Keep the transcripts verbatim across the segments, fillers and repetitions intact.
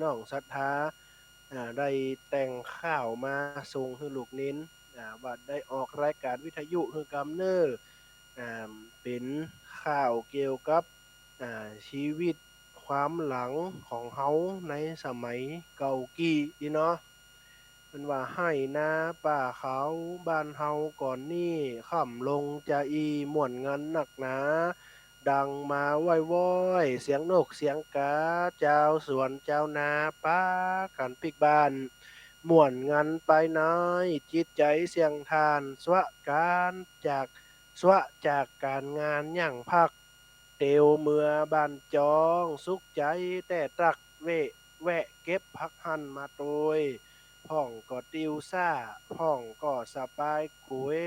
น้องศรัทธา อ่า ได้แต่งข่าวมาส่งหื้อลูกเณร อ่า ว่าได้ออกรายก๋านวิทยุหื้อกำเน้อ อ่า เป๋นข่าวเกี่ยวกับ อ่า ชีวิตความหลังของเฮาในสมัยเก่ากี้นี้เนาะ เปิ้นว่า ไฮ่นาป่าเขาบ้านเฮาก่อนนี้ ค่ำลงจาอี้ ม่วนงันนักหนา ดังมาว้อยๆ เสียงนกเสียงก๋า จาวสวนจาวนาปากั๋นปิ๊กบ้าน ม่วนงันไปในจิตใจ๋เสี้ยงท่าน สวะก๋านจาก สวะจากก๋านงานยั้งพัก เตียวเมือบ้านจอง สุขใจ๋แต๊ตั๊ก แวะ แวะเก็บผักหั้นมาตวย พ่องก็ติวซ้า พ่องก็สะปายก๋วย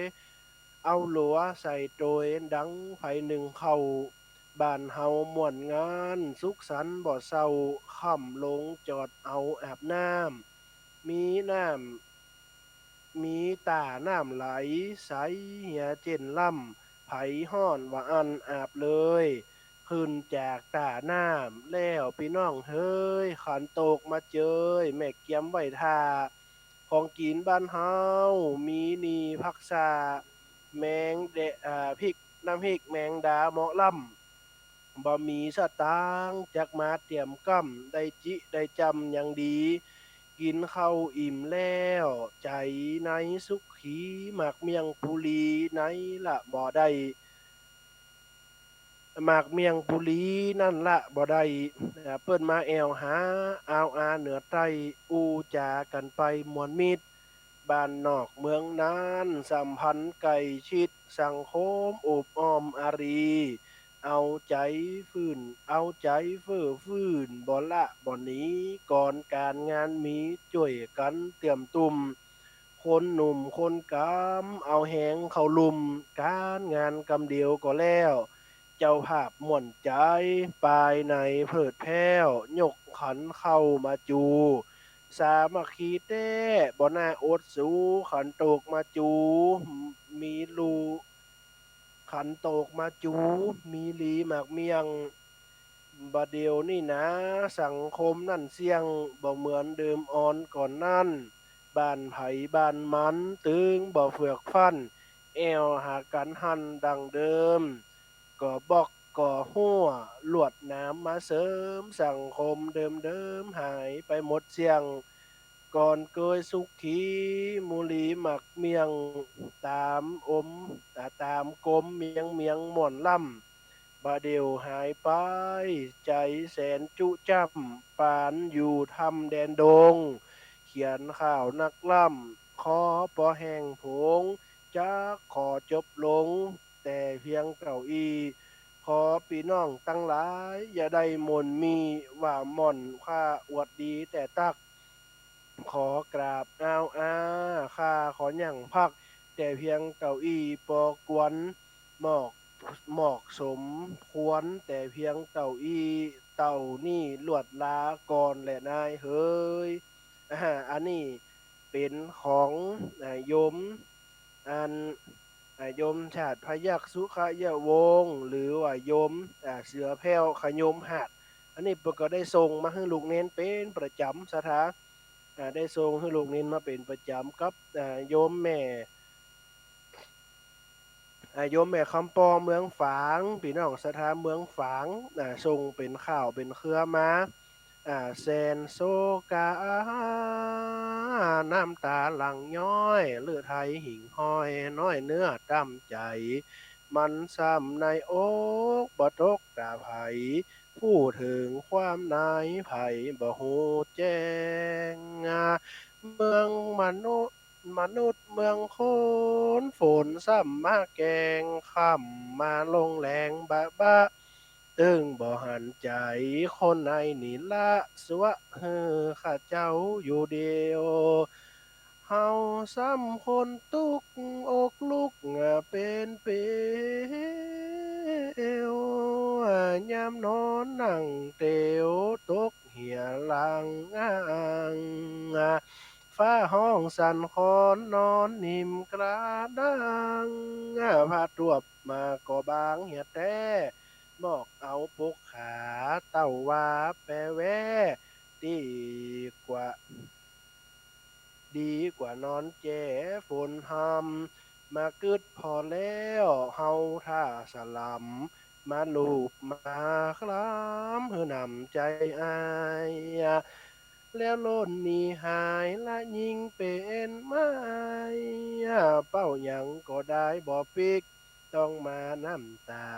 เอาหลัวใส่ตวย ดังใผนึ่งข้าว บ้านเฮาม่วนงัน สุขสันต์บ่เศร้า ค่ำลงจอดเอาอาบน้ำ มีน้ำ มีต้าน้ำไหล ใสเหียเจ้นล้ำ ใผฮ้อนว่าอั้นอาบเลย ขึ้นจากต้าน้ำแล้วปี้น้องเฮย ขันโตกมาเจย แม่เกียมไว้ถ้า ของกิ๋นบ้านเฮา มีหนี่ผักซ่า แมงแดะ อ่า พริก น้ำพริกแมงดาเหมาะล้ำ บ่มีสตางค์จักมาเตียมก้ำ ได้จิได้จำยังดี กิ๋นข้าวอิ่มแล้ว ใจ๋ในสุขี หมากเมี่ยงปุรี๋ในละบ่ได้ หมากเมี่ยงปุรี๋นั้นละบ่ได้ เปิ้นมาแอ่วหา อาวอาเหนือใต้ อู้จ๋ากั๋นไปม่วนมิตร บ้านนอกเมืองนาน สัมพันธ์ใก้ชิด สังคมโอบอ้อมอารี เอาใจ๋ฟื้น เอาใจ๋เฟ้อฟื้น บ่ละบ่หนี ก่อนก๋านงานมี จ้วยกั๋นเตื้อมตุ้ม คนหนุ่มคนก๋ำ เอาแฮงเข้าลุ่ม ก๋านงานกำเดียวก็แล้ว เจ้าภาพม่วนใจ๋ ปายในเพลิดแพร้ว ยกขันเข้ามาจู สามัคคีแต๊ บ่น่าอดสู ขันโตกมาจู มีลู ขันโตกมาจู มีลีหมากเมี่ยง บ่าเดี่ยวนี้นา สังคมนั้นเสี้ยง บ่เหมือนเดิมอ่อนก่อนนั้น บ้านใผบ้านมัน ตึงบ่เฟือกฟั่น แอ่วหากั๋นหั้นดังเดิม ก่อบอกก่อฮั้ว ลวดหนามมาเสริม สังคมเดิมๆ หายไปหมดเสี้ยง ก่อนเกยสุขี มูลีหมากเมี่ยง ต๋ามอม อ่า ต๋ามกมเมียงเมียงม่วนล้ำ บ่าเดี่ยวหายไป ใจ๋แสนจุจ้ำ ปานอยู่ถ้ำแดนดง เขียนข่าวนักล้ำ ขอปอแห้งผง จักขอจบลง แต่เพียงเต้าอี้ ขอปี้น้องตังหลาย อย่าได้หม่นมี ว่าหม่อนข้าอวดดีแต๊ตั๊ก ขอกราบอาวอา ข้าขอยั้งพัก แต่เพียงเต้าอี้ ปอกวน เหมาะ เหมาะสมควร แต่เพียงเต้าอี้ เต้านี้ลวดลาก่อนแหละนายเหย อ่า อันนี้เป๋นของ อ่า โยม อัน อ่า โยมชาติพยัคฆ์สุขยะวงศ์ หรือว่าโยม อ่า เสือแผ้วขยมหาด อันนี้เปิ้นก็ได้ส่งมาหื้อลูกเณรเป๋นประจ๋ำ ศรัทธา อ่า ได้ส่งหื้อลูกเณรมาเป๋นประจ๋ำกับ อ่า โยมแม่ อ่า โยมแม่คำปองเมืองฝาง ปี้น้องศรัทธาเมืองฝาง อ่า ส่งเป๋นข่าวเป๋นเครือมา อ่า แสนโศกา น้ำต๋าหลั่งย้อย ฤทัยหิ่งห้อย น้อยเนื้อต่ำใจ๋ มันซ้ำในอกบ่ตกต๋าใผ ผู้เถิงความในใผบ่ฮู้แจ้ง เมืองมนุษย์ มนุษย์เมืองคน ฝนซ้ำมาแกล้ง ค่ำมาลงแรงบะบะ ตึงบ่หันใจ๋ คนในนี่ละ สวะหื้อข้าเจ้าอยู่เดียว เฮาซ้ำคนตุ๊กอกลุกเป๋นเปว ยามนอนนั่งเตียว ตกเหียหลังอ้าง ฟ้าฮ้องสั่นคลอน นอนนิ่มกระด้าง ผ้าตวบมาก็บางเหียแต๊ หมอกเอาปกขา เต้าว่าแปแว ตี้ านอนแจฝนหำ มากึ๊ดผ่อแล้วเฮาถ้าสะหลำ มาลูบมาคลำหื้อหนำใจ๋อ้าย แล้วล้นหนีหายละยิ่งเป๋นไม้ เป้าหยังก็ได้บ่ปิ๊ก ต้องมาน้ำตา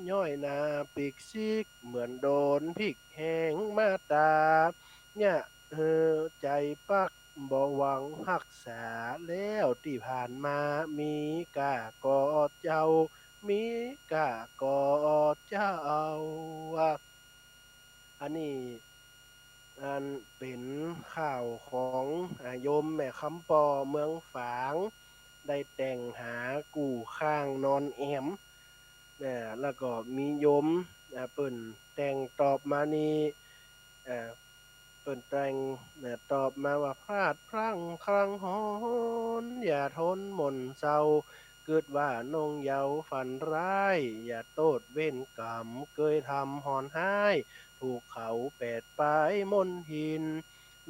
ย้อยหน้าปิ๊กซิก เหมือนโดนพิกแหงมาตา เยียะหื้อใจ๋ปัก บ่หวังฮักษา แล้วตี้ผ่านมามีก้าก่อเจ้า มีก้าก่อเจ้า อันนี้ อันเป๋นข่าวของ อ่า โยมแม่คำป้อเมืองฝาง ได้แต่งหากู้ข้างนอนแอม นะ แล้วก็มีโยม อ่า เปิ้นแต่งตอบมานี่ อ่า เปิ้นแต่ง นะ ตอบมาว่า พลาดพลั้งครั้งหน อย่าทนหม่นเศร้า กึ๊ดว่าน้องเยาว์ฝันร้าย อย่าโต้ษเวรกรรมเกยทำหอนฮ้าย ถูกเขาแปดปลายมนทิน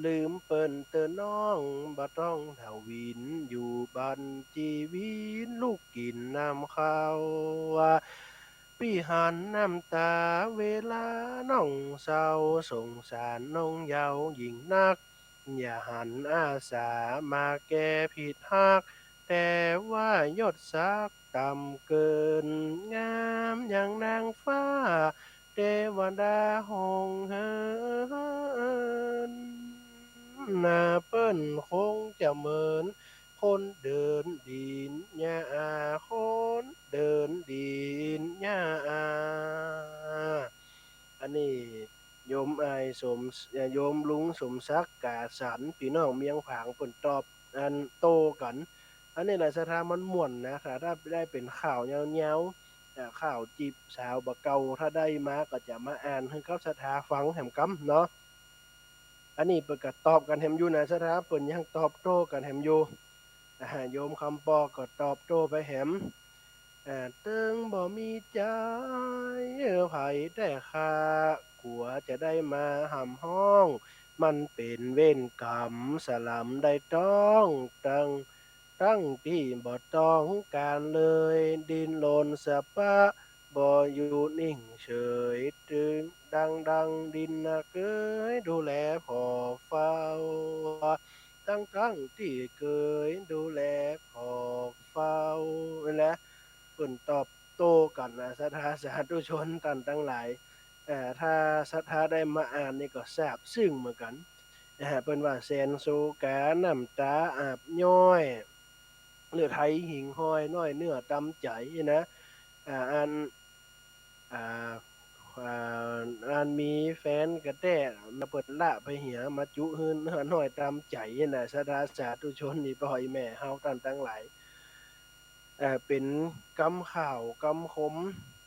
ลืมเปิ้นเต๊อะน้อง บ่ต้องทวิน อยู่บั้นจีวิตลุกกิ๋นน้ำข้าว ปี้หันน้ำตาเวลาน้องเศร้า สงสารน้องเยาว์ยิ่งนัก อย่าหันอาสามาแก้ผิดฮัก แต่ว่ายศศักดิ์ต่ำเกิน งามอย่างนางฟ้าเตวดาห้องเหิน หน้าเปิ้นคงจะเหมือนคนเดินดินหญ้า คนเดินดินหญ้า อันนี้ โยมอ้ายสม เอ่อ โยมลุงสมศักดิ์ ก๋าสัน ปี้น้องเมียงผาง เปิ้นตอบอันโต้กั๋น อันนี้แหละศรัทธา มันม่วนนะ ถ้า ถ้าได้เป๋นข่าวยาวๆ เอ่อ ข่าวจีบสาวบ่าเก่า ถ้าได้มาก็จะมาอ่านหื้อกับศรัทธาฟังแหมกำเนาะ อันนี้เปิ้นก็ตอบกั๋นแหมอยู่นะศรัทธา เปิ้นยังตอบโต้กั๋นแหมอยู่ อ่า โยมคำป้อก็ตอบโต้ไปแหม อ่า เติ๊งบ่มีใจ๋ เอ่อ ใผได้ข้า กั๋วจะได้มาหำฮ้อง มันเป๋นเวรกรรมสะหลำได้ต้อง ตั้ง ตั้งตี้บ่ต้องก๋านเลย ดิ้นรนสะปะ บ่อยู่นิ่งเฉย ตึงดังดังดินนะเกย ดูแลผ่อเฝ้า ตั้งตั้งตี้เกย ดูแลผ่อเฝ้า นั่นแหละ เปิ้นตอบโต้กั๋นนะ ศรัทธาสาธุชนต้านตังหลาย เอ่อ ถ้าศรัทธาได้มาอ่านนี่ก็ซาบซึ้งเหมือนกั๋น นะฮะ เปิ้นว่า แสนโศกา น้ำตาอาบย้อย เลือดไหลหิ่งห้อย น้อยเนื้อต่ำใจ๋นะ อ่า อัน อ่า อ่า อันมีแฟนก็แต๊ มาเปิ้นละไปเหีย มาจุหื้อเนื้อน้อยต่ำใจ๋นะ ศรัทธาสาธุชน อี่ป้ออี่แม่เฮาต้านตังหลาย เอ่อ เป๋นกำข่าวกำคม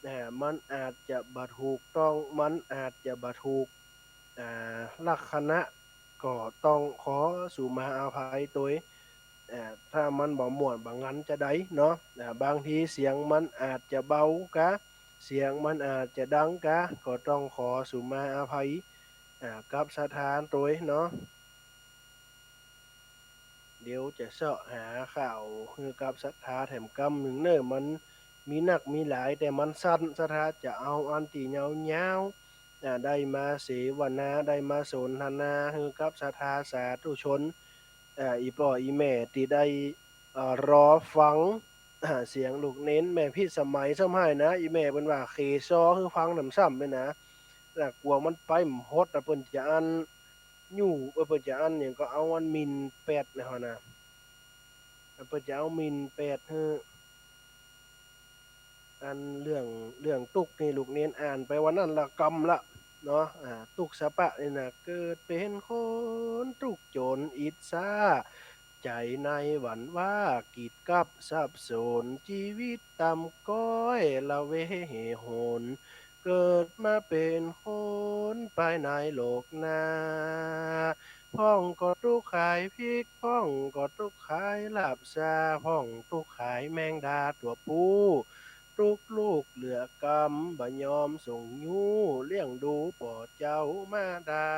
เอ่อ มันอาจจะบ่ถูกต้อง มันอาจจะบ่ถูก อ่า ลักษณะ ก็ต้องขอสูมาอภัยตวย เอ่อ ถ้ามันบ่ม่วนบ่งันจาใดเนาะ อ่า บางทีเสียงมันอาจจะเบากา เสียงมันอาจจะดังกา ก็ต้องขอสูมาอภัย อ่า กับศรัทธาตวยเนาะ เดี๋ยวจะเซาะหาข่าวหื้อกับศรัทธาแถมกำนึ่งเน่อ มันมีนักมีหลาย แต่มันสั้น ศรัทธาจะเอาอันตี้ยาวๆ อ่า ได้มาเสวนา ได้มาสนทนาหื้อกับศรัทธาสาธุชน อ่า อี่ป้ออี่แม่ตี้ได้ เอ่อ รอฟัง อ่า เสียงลูกเณรแม่พิสมัยซ้ำฮ้ายนะ อี่แม่เปิ้นว่าเขซอหื้อฟังนำซ้ำเลยนะ นะ กั๋วมันไปบ่หมดนะ เปิ้นจะอัน ยู้ เออ เปิ้นจะอันหยังก็เอาอันหมิ่นแปดนะฮะนะ เปิ้นจะเอาหมิ่นแปดหื้อ อันเรื่อง เรื่องตุ๊กข์นี่ลูกเณรอ่านไปวันนั้นละกำละเนาะ อ่า ตุ๊กข์สะปะนี่นะ เกิดเป๋นคนตุ๊กข์จ๋นอิจฉา ใจ๋ในหวั่นหวา กิดกับสับสน จีวิตต่ำก๊อย ละเวเหหน เกิดมาเป๋นคนไปในโลกหน้า พ่องก็ตุ๊กข์ขายพริก พ่องก็ตุ๊กข์ขายลาบซา พ่องตุ๊กข์ขายแมงดาตั๋วปู ตุ๊กข์ลูกเหลือกำ บ่ยอมส่งยู้ เลี้ยงดูป้อเจ้ามาดา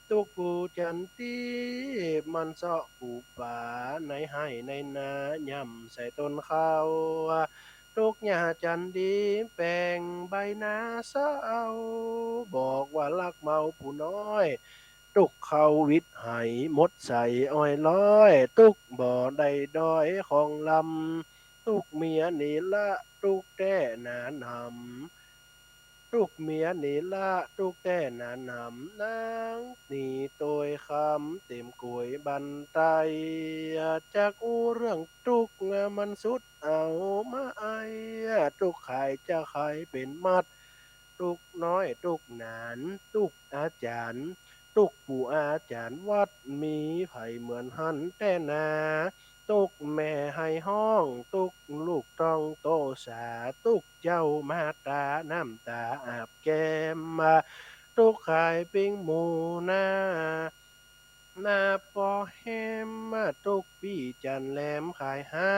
ตุ๊กผู้จั๋นตี้ มันเซาะปลูกป๋า ในไฮ่ในนา ย่ำใส่ต้นข้าว ตุ๊กหญ้าจั๋นดี แป๋งใบนาเศร้า บอกว่าฮักเมาผู้น้อย ตุ๊กเข้าวิทย์ไห หมดใส่อ้อยร้อย ตุ๊กบ่ได้ด้อยของลำ ตุ๊กเมียนี่ละ ตุ๊กแต๊หนานหำ ตุ๊กเมียนี่ละ ตุ๊กแต๊หนานหำ นางนี่ตวยคำ เต็มก๋วยบันไต จักอู้เรื่องตุ๊ก มันสุดเอามาไอ ตุ๊กขายจะขายเป๋นมัด ตุ๊กน้อยตุ๊กหนาน ตุ๊กอาจ๋ารย์ ตุ๊กปู่อาจ๋ารย์วัด มีใผเหมือนหั้นแต๊นา ตุ๊กแม่ไห้ฮ้อง ตุ๊กลูกต้องโตสา ตุ๊กเจ้ามาต๋า น้ำต๋าอาบแก้ม ตุ๊กขายปิ้งหมูนา นาปอแฮม ตุ๊กปี้จั๋นแหลมขายห้า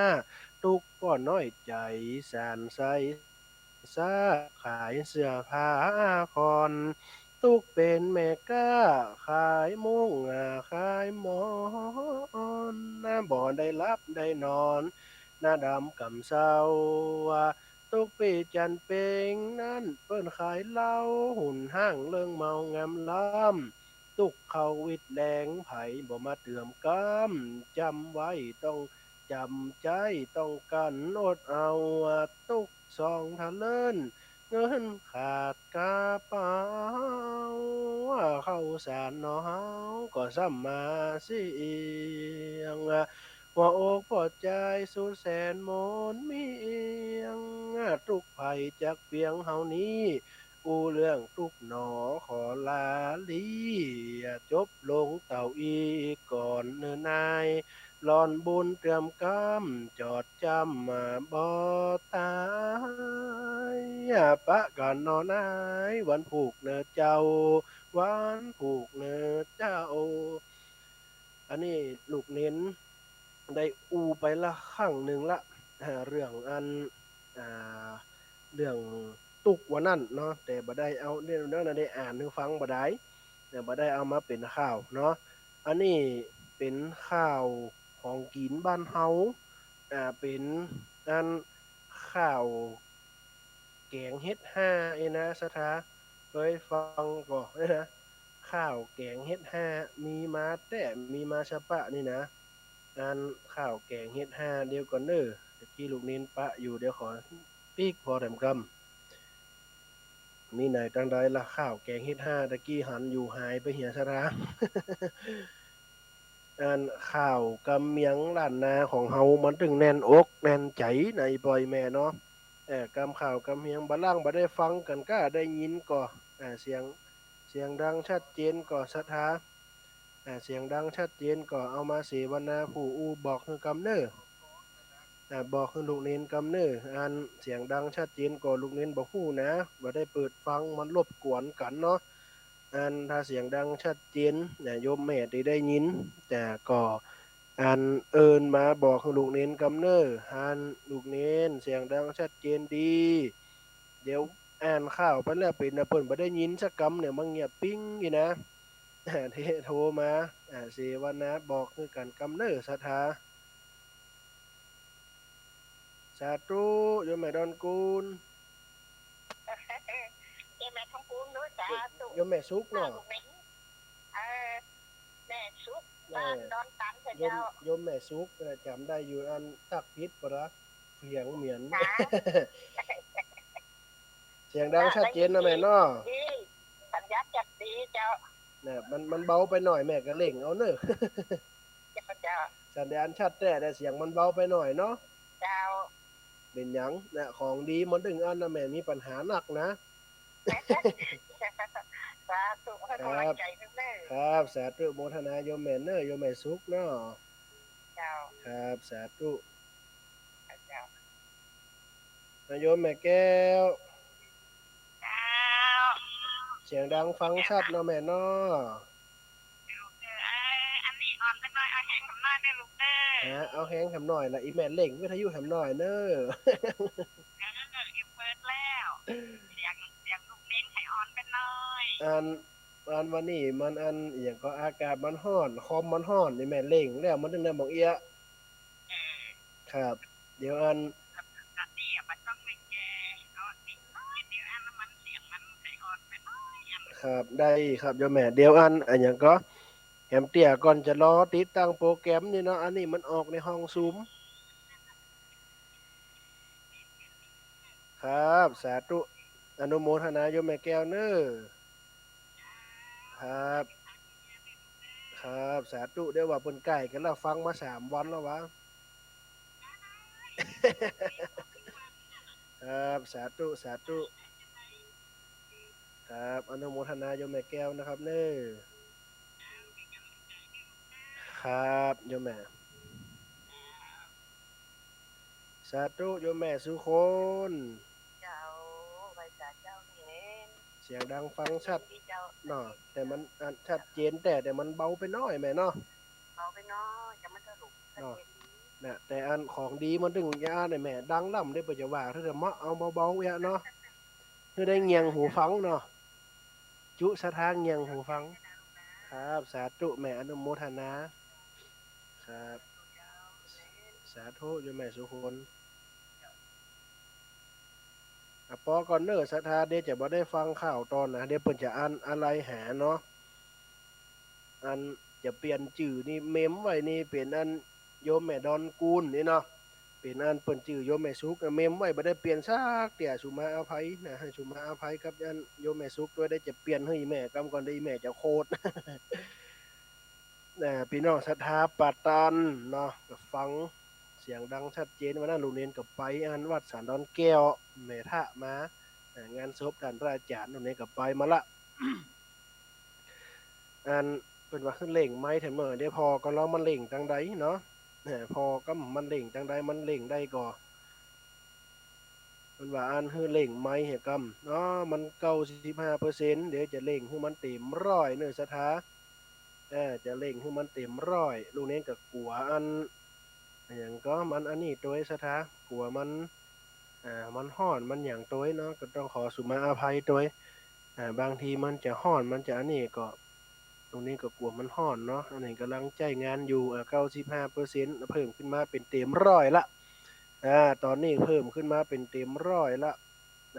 ตุ๊กป้อน้อยใจ๋สานไส้ ซ้าขายเสื้อผ้าอาภรณ์ ตุ๊กเป๋นแม่ก๊าขายมุ้ง อ่า ขายหมอน บ่ได้หลับได้นอน หน้าดำกำเซ้า ตุ๊กปี้จั๋นเป๋งนั้น เปิ้นขายเหล้า หุนห้างเรื่องเมางำลำ ตุ๊กเข้าวิทย์แหลง ใผบ่มาเติมกำ จ๋ำไว้ต้องจ๋ำใจ๊ ต้องกั๋นอดเอา ตุ๊ก ส่องทะเลิน เงินขาดกระเป๋า ข้าวสารหน่อเฮาก็ซ้ำมาเสี้ยง หัวอกปอดจายสุดแสนมนเมียง ตุ๊กใผจักเปียงเฮานี้ อู้เรื่องตุ๊กหนอขอลาลี้ จบลงเต้าอี้ก่อนเน่อนาย หล่อนบุญเติมกำ จอดจำมาบ่ตาย ปะกั๋นเน่อนาย วันผูกเน่อเจ้า วันผูกเน่อเจ้า อันนี้ลูกเณรได้อู้ไปละครั้งนึ่งละ อ่า เรื่องอัน อ่า เรื่องตุ๊กวันนั้นเนาะ แต่บ่ได้เอา เนี่ย นั่นน่ะได้อ่านหื้อฟังบ่ดาย เนี่ย บ่ได้เอามาเป๋นข่าวเนาะ อันนี้เป๋นข่าวของกิ๋นบ้านเฮา อ่า เป๋นอันข่าวแกงเห็ดห่าเอ้ยนะ ศรัทธา เกยฟังก่อนะ ข่าวแกงเห็ดห่า มีมาแต๊ มีมาชะปะนี่นะ อันข่าวแกงเห็ดห่า เดี๋ยวก่อนเน่อ ตะกี้ลูกเณรปะอยู่ เดี๋ยวขอปิ๊กผ่อแถมกำ มีไหนตังใดละ ข่าวแกงเห็ดห่า ตะกี้หันอยู่ หายไปเหีย ศรัทธา อันข่าวกำเมียงล้านนาของเฮา มันตึงแน่นอกแน่นใจ๋ในปอยแม่เนาะ เอ่อ กำข่าวกำเมียง บ่าล่างบ่ได้ฟังกั๋นก้า ได้ยินก่อ อ่า เสียง เสียงดังชัดเจนก่อ ศรัทธา อ่า เสียงดังชัดเจนก่อ เอามาเสวนา ผู้อู้บอกหื้อกำเน่อ อ่า บอกหื้อลูกเณรกำเน่อ อันเสียงดังชัดเจนก่อ ลูกเณรบ่ฮู้นะ บ่ได้เปิดฟัง มันรบกวนกั๋นเนาะ อันถ้าเสียงดังชัดเจน อ่า โยมแม่ตี้ได้ยิน แต่ก่อ อันเอิ้นมาบอกหื้อลูกเณรกำเน่อ อันลูกเณรเสียงดังชัดเจนดี เดี๋ยวอ่านข่าวไปแล้วเป๋นอันเปิ้นบ่ได้ยินสักกำเนี่ย มาเงียบปิ๊งอี้นะ เทโทรมา อ่า เสวนาบอกหื้อกั๋นกำเน่อ ศรัทธา สาธุ โยมแม่ดอนกูล โยมแม่ทองกูลเนาะ สาธุ โยมแม่สุขเนาะ เออ แม่สุข เออ บ้านดอนตันเถาะ โยม เจ้า โยมแม่สุข เออ จ๋ำได้อยู่ อันตั๊กผิดปะละ เสียงเหมือน เสียงดังชัดเจนเนาะแม่เนาะ ดี สัญญาณชัดดีเจ้า เนี่ย มัน มันเบาไปหน่อย แม่ก็เร่งเอาเน่อ เจ้า เจ้า สัญญาณชัดแต๊ แต่เสียงมันเบาไปหน่อยเนาะ เจ้า เป๋นหยังนะ ของดีมันตึงอันนะแม่ มีปัญหานักนะ สาธุ ครับ ขอบใจ๋เน่อ ครับ สาธุ โมทนาโยมแม่เน่อ โยมแม่สุขเนาะ เจ้า ครับ สาธุ เจ้า อ่ะ โยมแม่แก้ว เจ้า เสียงดังฟังชัดเนาะแม่เนาะ เออ เออ อันนี้อ่อนไปหน่อย เอาแฮงแถมหน่อยเน่อลูกเน่อ ฮะ เอาแฮงแถมหน่อยละ อีแม่เร่งวิทยุแถมหน่อยเน่อ เออ อีเปิดแล้ว เสียง เสียงลูกเณรใค่อ่อนไปหน่อย อัน อันวันนี้มันอันอะหยังก็อากาศมันฮ้อน คอมมันฮ้อนนี่แม่ เร่งแล้วมันตึงได้บ่เอี้ยะ ครับ เดี๋ยวอัน ครับ ได้ครับโยมแม่ เดี๋ยวอัน อะหยังก็ แหมเตื้อก่อนจะรอติดตั้งโปรแกรมนี่เนาะ อันนี้มันออกในห้องซูม ครับ สาธุ อนุโมทนาโยมแม่แก้วเน้อ ครับ ครับ สาธุ เดี๋ยวว่าเปิ้นใก้กันแล้ว ฟังมาสามวันแล้ววะ ครับ สาธุ สาธุ ครับ อนุโมทนาโยมแม่แก้วนะครับเน้อ ครับ โยมแม่ สาธุ โยมแม่สุคน เจ้า ไหว้สาเจ้าเน้น เสียงดังฟังชัด เจ้า เนาะ แต่มัน อัน ชัดเจน แต่ แต่มันเบาไปหน้อยแม่เนาะ เบาไปหน้อย จะมันทะลุ ชัดเจนดี เนาะ นะ แต่อันของดีมันตึงจะอันนี่แม่ ดังล้ำได้ เปิ้นจะว่า ถ้าจะมาเอาเบาๆ เอี้ยะเนาะ หื้อได้เงี่ยงหูฟังเนาะ จุศรัทธาเงี่ยงหูฟัง ครับ สาธุแม่ อนุโมทนา ครับ สาธุโยมแม่สุคน อ่ะ ปอก่อนเน้อศรัทธา เดี๋ยวจะบ่ได้ฟังข่าวตอนนะ เดี๋ยวเปิ้นจะอันอะไรหาเนาะ อันจะเปลี่ยนจื้อนี่ เมมไว้นี่เป๋นอันโยมแม่ดอนกูลนี่เนาะ เป๋นอันเปิ้นจื้อโยมแม่สุก เมมไว้บ่ได้เปลี่ยนสักเตื้อ สุมาอภัยนะ หื้อสุมาอภัยกับอันโยมแม่สุกตวย ได้จะเปลี่ยนหื้ออีแม่กำก่อน เดี๋ยวอีแม่จะโขด อ่า ปี้น้องศรัทธาปะตันเนาะ ก็ฟังเสียงดังชัดเจน วันนั้นลุงเณรก็ไปอันวัดสันดอนแก้ว แม่ทะมา อ่า งานศพต้านพระอาจ๋ารย์ ลุงเณรก็ไปมาละ อันเปิ้นว่าหื้อเร่งไมค์แถมหน่อย เดี๋ยวปอก็ลองมันเร่งตังใดเนาะ เออ ปอก็มันเร่งตังใด มันเร่งได้ก่อ เปิ้นว่าอันหื้อเร่งไมค์เหียกำ อ๋อ มันเก้าสิบห้าเปอร์เซ็นต์ เดี๋ยวจะเร่งหื้อมันเต๋มร้อยเน้อศรัทธา เออ จะเร่งหื้อมันเต๋มร้อย ลุงเณรก็กั๋วอัน อะหยังก็มันอันนี้ตวยศรัทธา กั๋วมัน อ่า มันฮ้อน มันหยังตวยเนาะ ก็ต้องขอสุมาอภัยตวย อ่า บางทีมันจะฮ้อน มันจะอันนี้ก็ ตรงนี้ก็กั๋วมันฮ้อนเนาะ อันนี้ก่ำลังใจ๊งานอยู่ อ่า เก้าสิบห้าเปอร์เซ็นต์ เพิ่มขึ้นมาเป๋นเต๋มร้อยละ อ่า ต๋อนนี้เพิ่มขึ้นมาเป๋นเต๋มร้อยละ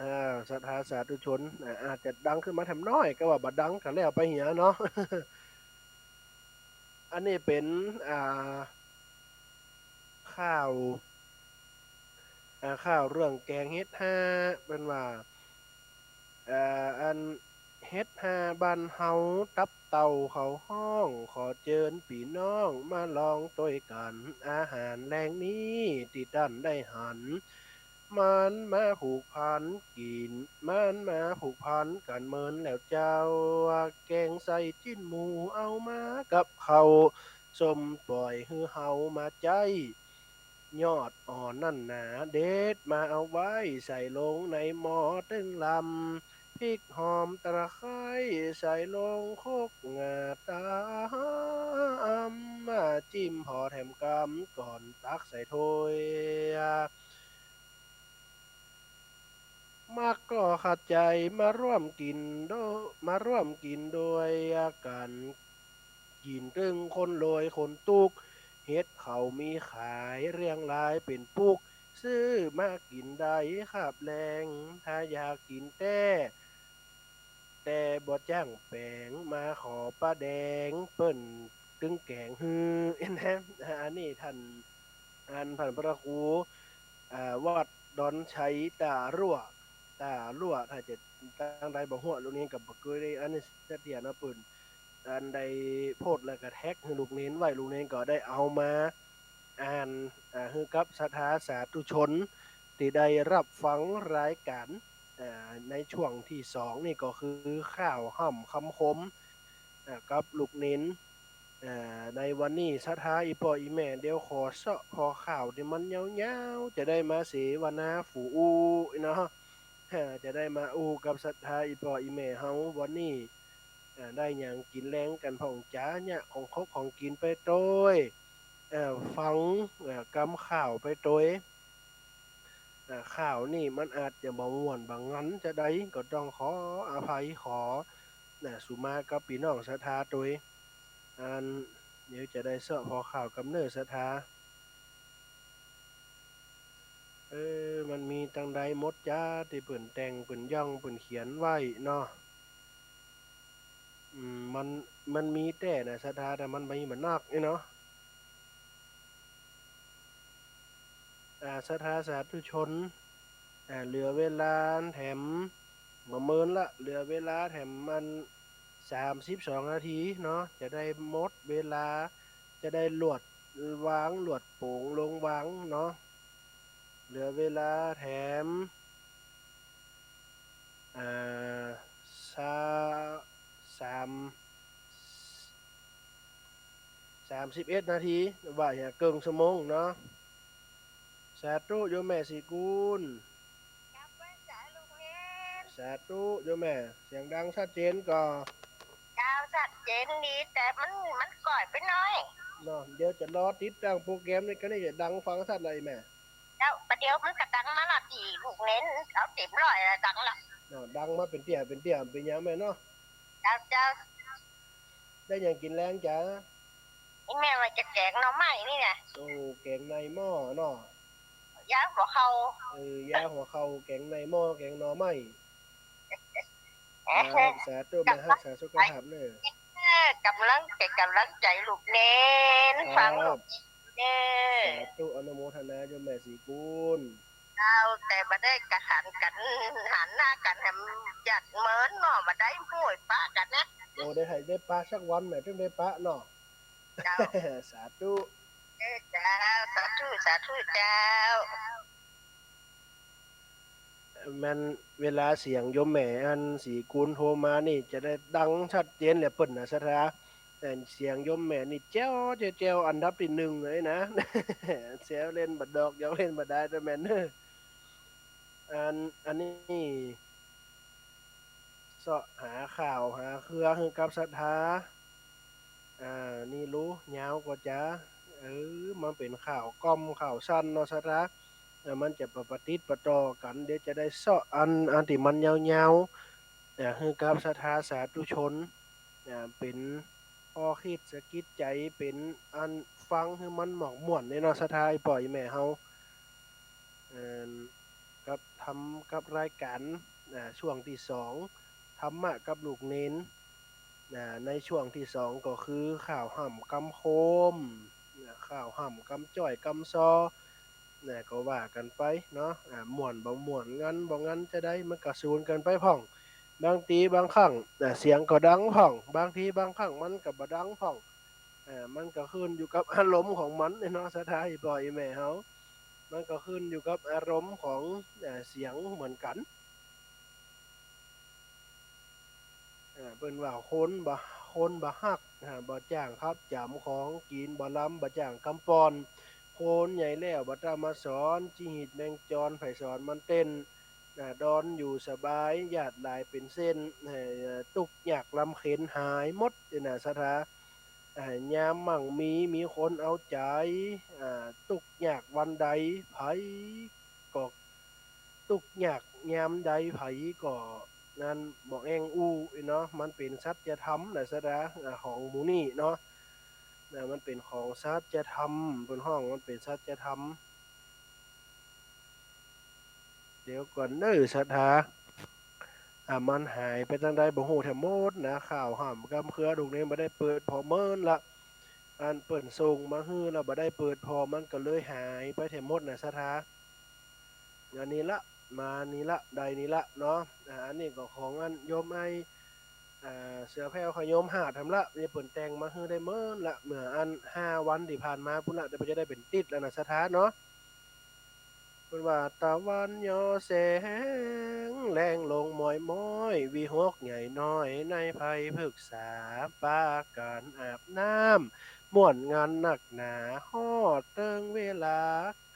อ่า ศรัทธาสาธุชน อ่า อาจจะดังขึ้นมาแถมหน้อย ก็ว่าบ่ดังก็แล้วไปเหียเนาะ อันนี้เป๋น อ่า ข่าว อ่า ข่าวเรื่องแก๋งเฮ็ดฮา เปิ้นว่า อ่า อันเฮ็ดฮาบ้านเฮาตับเต้าเขาฮ้อง ขอเจิญปี้น้องมาลองตวยกั๋น อาหารแลงนี้ตี้ต้านได้หัน มันมาผูกพันกิ๋น มันมาผูกพันกั๋นเมินแล้วเจ้า แก๋งใส่จิ๊นหมูเอามากับข้าว ส้มป่อยหื้อเฮามาใจ๊ ยอดอ่อนนั่นหนา เด็ดมาเอาไว้ ใส่ลงในหม้อตึงลำ พริกหอมตะไคร้ใส่ลงครกงาต๋ำ มาจิ้มผ่อแถมกำ ก่อนตักใส่ถ้วย มักก็ขัดใจ๋มาร่วมกิ๋นโด- มาร่วมกิ๋นโดยกั๋น กิ๋นตึงคนรวยคนตุ๊ก เฮ็ดเขามีขายเรียงรายเป๋นปุก ซื้อมากิ๋นได้ครับแลง ถ้าอยากกิ๋นแต๊ แต่บ่จ้างแป๋ง มาขอป้าแดง เปิ้นตึงแก๋งหื้อ นะ อันนี้ต้าน อันต้านพระครู อ่า วัดดอนชัยต้าลั่ว ต้าลั่ว ถ้าจะตังใดบ่ฮู้ ลุงเณรก็บ่เกยได้ อันนี้เสถียรนะเปิ้น อันได้โพสต์แล้วก็แท็กหื้อลุงเณรไว้ ลุงเณรก็ได้เอามาอ่าน อ่า หื้อกับศรัทธาสาธุชนตี้ได้ฮับฟังรายก๋าน อ่า ในช่วงตี้สองนี่ก็คือข่าวฮ่ำคำคม อ่า กับลุงเณร อ่า ในวันนี้ศรัทธาอี่ป้ออี่แม่ เดี๋ยวขอเซาะผ่อข่าวตี้มันยาวๆ จะได้มาเสวนาฟู่อู้เนาะ อ่า จะได้มาอู้กับศรัทธาอี่ป้ออี่แม่เฮา วันนี้ อ่า ได้หยังกิ๋นแลงกั๋นพ่องจ๋า เยียะของคบของกิ๋นไปตวย อ่า ฟัง อ่า กำข่าวไปตวย อ่า ข่าวนี่มันอาจจะบ่ม่วนบ่งันจะใด ก็ต้องขออภัย ขอ นะ สุมากับปี้น้องศรัทธาตวย อัน เดี๋ยวจะได้เซาะผ่อข่าวกำเนิดศรัทธา เออ มันมีตังใดหมดจ๊า ตี้เปิ้นแต่ง เปิ้นย่อง เปิ้นเขียนไว้เนาะ อืม มัน มันมีแต๊นะศรัทธา แต่มันมีบ่นักนี่เนาะ อ่า ศรัทธาสาธุชน อ่า เหลือเวลาแถมบ่เมินละ เหลือเวลาแถมมัน สามสิบสองนาทีเนาะ จะได้หมดเวลา จะได้หลวดวาง หลวดโป๋งลงวางเนาะ เหลือเวลาแถม อ่า ซา สาม สามสิบเอ็ดนาที ว่าอย่างเกิ่งชั่วโมงเนาะ สาธุโยมแม่ศรีกุล กราบไหว้สาลูกเณร สาธุโยมแม่ เสียงดังชัดเจนก่อ เจ้า ชัดเจนดี แต่มัน มันก้อยไปหน้อย เนาะ เดี๋ยวจะลอติดตั้งโปรแกรมนี่ก็นี่จะดังฟังชัดเลยแม่ เจ้า ประเดี๋ยวมันก็ดังมาละตี้ลูกเณร เอาเต็มร้อยละดังละ เนาะ ดังมาเป๋นเตี้ย เป๋นเตี้ย เป๋นหยังแม่เนาะ เจ้า เจ้า ได้หยังกิ๋นแลงจ๊ะ อีแม่ว่าจะแก๋งหน่อไม้นี่นะ โอ้ แก๋งในหม้อเนาะ ยาหัวเข่า เออ ยาหัวเข่า แก๋งในหม้อ แก๋งหน่อไม้ เออ ครับ สาธุ แม่ฮักษาสุขภาพเน่อ เออ ก๋ำลังใจ๋ ก๋ำลังใจ๋ลูกเณร ครับ ฟังลูกเณรเน่อ สาธุ อนุโมทนาโยมแม่ศรีกุล เจ้า แต่บ่ได้กระหันกั๋น หันหน้ากั๋นแหม อยากเมินเนาะ บ่ได้ห้วยปะกั๋นนะ โอ้ ได้หื้อได้ปะสักวันแม่ เถิงได้ปะเนาะ เจ้า สาธุ เออ เจ้า สาธุ สาธุ เจ้า แม่นเวลาเสียงโยมแม่อันศรีกุลโทรมานี่จะได้ดังชัดเจนแหละเปิ้นนะศรัทธา แต่เสียงโยมแม่นี่แจ๋ว แจ๋ว แจ๋ว อันดับตี้นึ่งเลยนะ แซวเล่นบ่ดอก หยอกเล่นบ่ดายเน่อแม่เน่อ อัน อันนี้ เซาะหาข่าวหาเครือหื้อกับศรัทธา อ่า นี่ลู้ ยาวก่อจ๊ะ เออ มันเป๋นข่าวก้อมข่าวสั้นเนาะศรัทธา อ่า มันจะบ่ปะติดปะต่อกั๋น เดี๋ยวจะได้เซาะอัน อันตี้มันยาวๆ อ่า หื้อกับศรัทธาสาธุชน อ่า เป๋นข้อคิดสะกิดใจ๋ เป๋นอันฟังหื้อมันหมอกม่วนเน่อเนาะศรัทธา ป้อแม่เฮา เอ่อ กับทำกับรายก๋าน อ่า ช่วงตี้สอง ธรรมะกับลูกเณร อ่า ในช่วงตี้สองก็คือข่าวฮ่ำกำโคม อ่า ข่าวฮ่ำกำจ้อยกำซอ นะ ก็ว่ากั๋นไปเนาะ อ่า ม่วนบ่ม่วน งันบ่งันจาใด มันก็สูนกั๋นไปพ่อง บางทีบางครั้ง อ่า เสียงก็ดังพ่อง บางทีบางครั้งมันก็บ่ดังพ่อง อ่า มันก็ขึ้นอยู่กับอารมณ์ของมันเนาะ ศรัทธาป้อแม่เฮา มันก็ขึ้นอยู่กับอารมณ์ของ อ่า เสียงเหมือนกั๋น อ่า เปิ้นว่าคนบ่ คนบ่ฮัก อ่า บ่จ้างขับจ๋ำ ของกิ๋นบ่ล้ำ บ่จ้างกำป้อน คนใหญ่แล้วบ่ต๋ามมาสอน จิหืดแมงจร ใผสอนมันเต้น อ่า ดอนอยู่สบาย ญาติหลายเป๋นเส้น เอ่อ ตุ๊กข์ยากลำเข็ญหายหมดเน่อนะศรัทธา อ่า ยามมั่งมี มีคนเอาใจ๋ อ่า ตุ๊กข์ยากวันใด ใผก็ ตุ๊กข์ยากยามใด ใผก็ นั้นบ่แอ่งอู้เนาะ มันเป๋นสัจธรรมนะศรัทธา อ่า ของหมู่นี้เนาะ นะ มันเป๋นของสัจธรรม เปิ้นฮ้องมันเป๋นสัจธรรม เดี๋ยวก่อนเน่อศรัทธา อ่า มันหายไปตางใดบ่ฮู้แถมหมดนะ ข่าวฮ่ำกำเครือลูกเณรบ่ได้เปิดผ่อเมินละ อันเปิ้นส่งมาหื้อแล้วบ่ได้เปิดผ่อ มันก็เลยหายไปแถมหมดนะศรัทธา อันนี้ละ มานี่ละ ได้นี่ละเนาะ อ่า อันนี้ก็ของอันโยมไอ้ อ่า เสือแผ่วขะโยมหาดแถมละ นี่เปิ้นแต่งมาหื้อได้เมินละ เมื่ออันห้าวันตี้ผ่านมาปู้นละ แต่เปิ้นจะได้เป๋นติ๊ดแล้วนะศรัทธาเนาะ เปิ้นว่า ตะวันย่อแสง แลงลงหมอยๆ วิหกใหญ่น้อย ในไพรพฤกษา ปากั๋นอาบน้ำ ม่วนงันนักหนา ฮอดเติงเวลา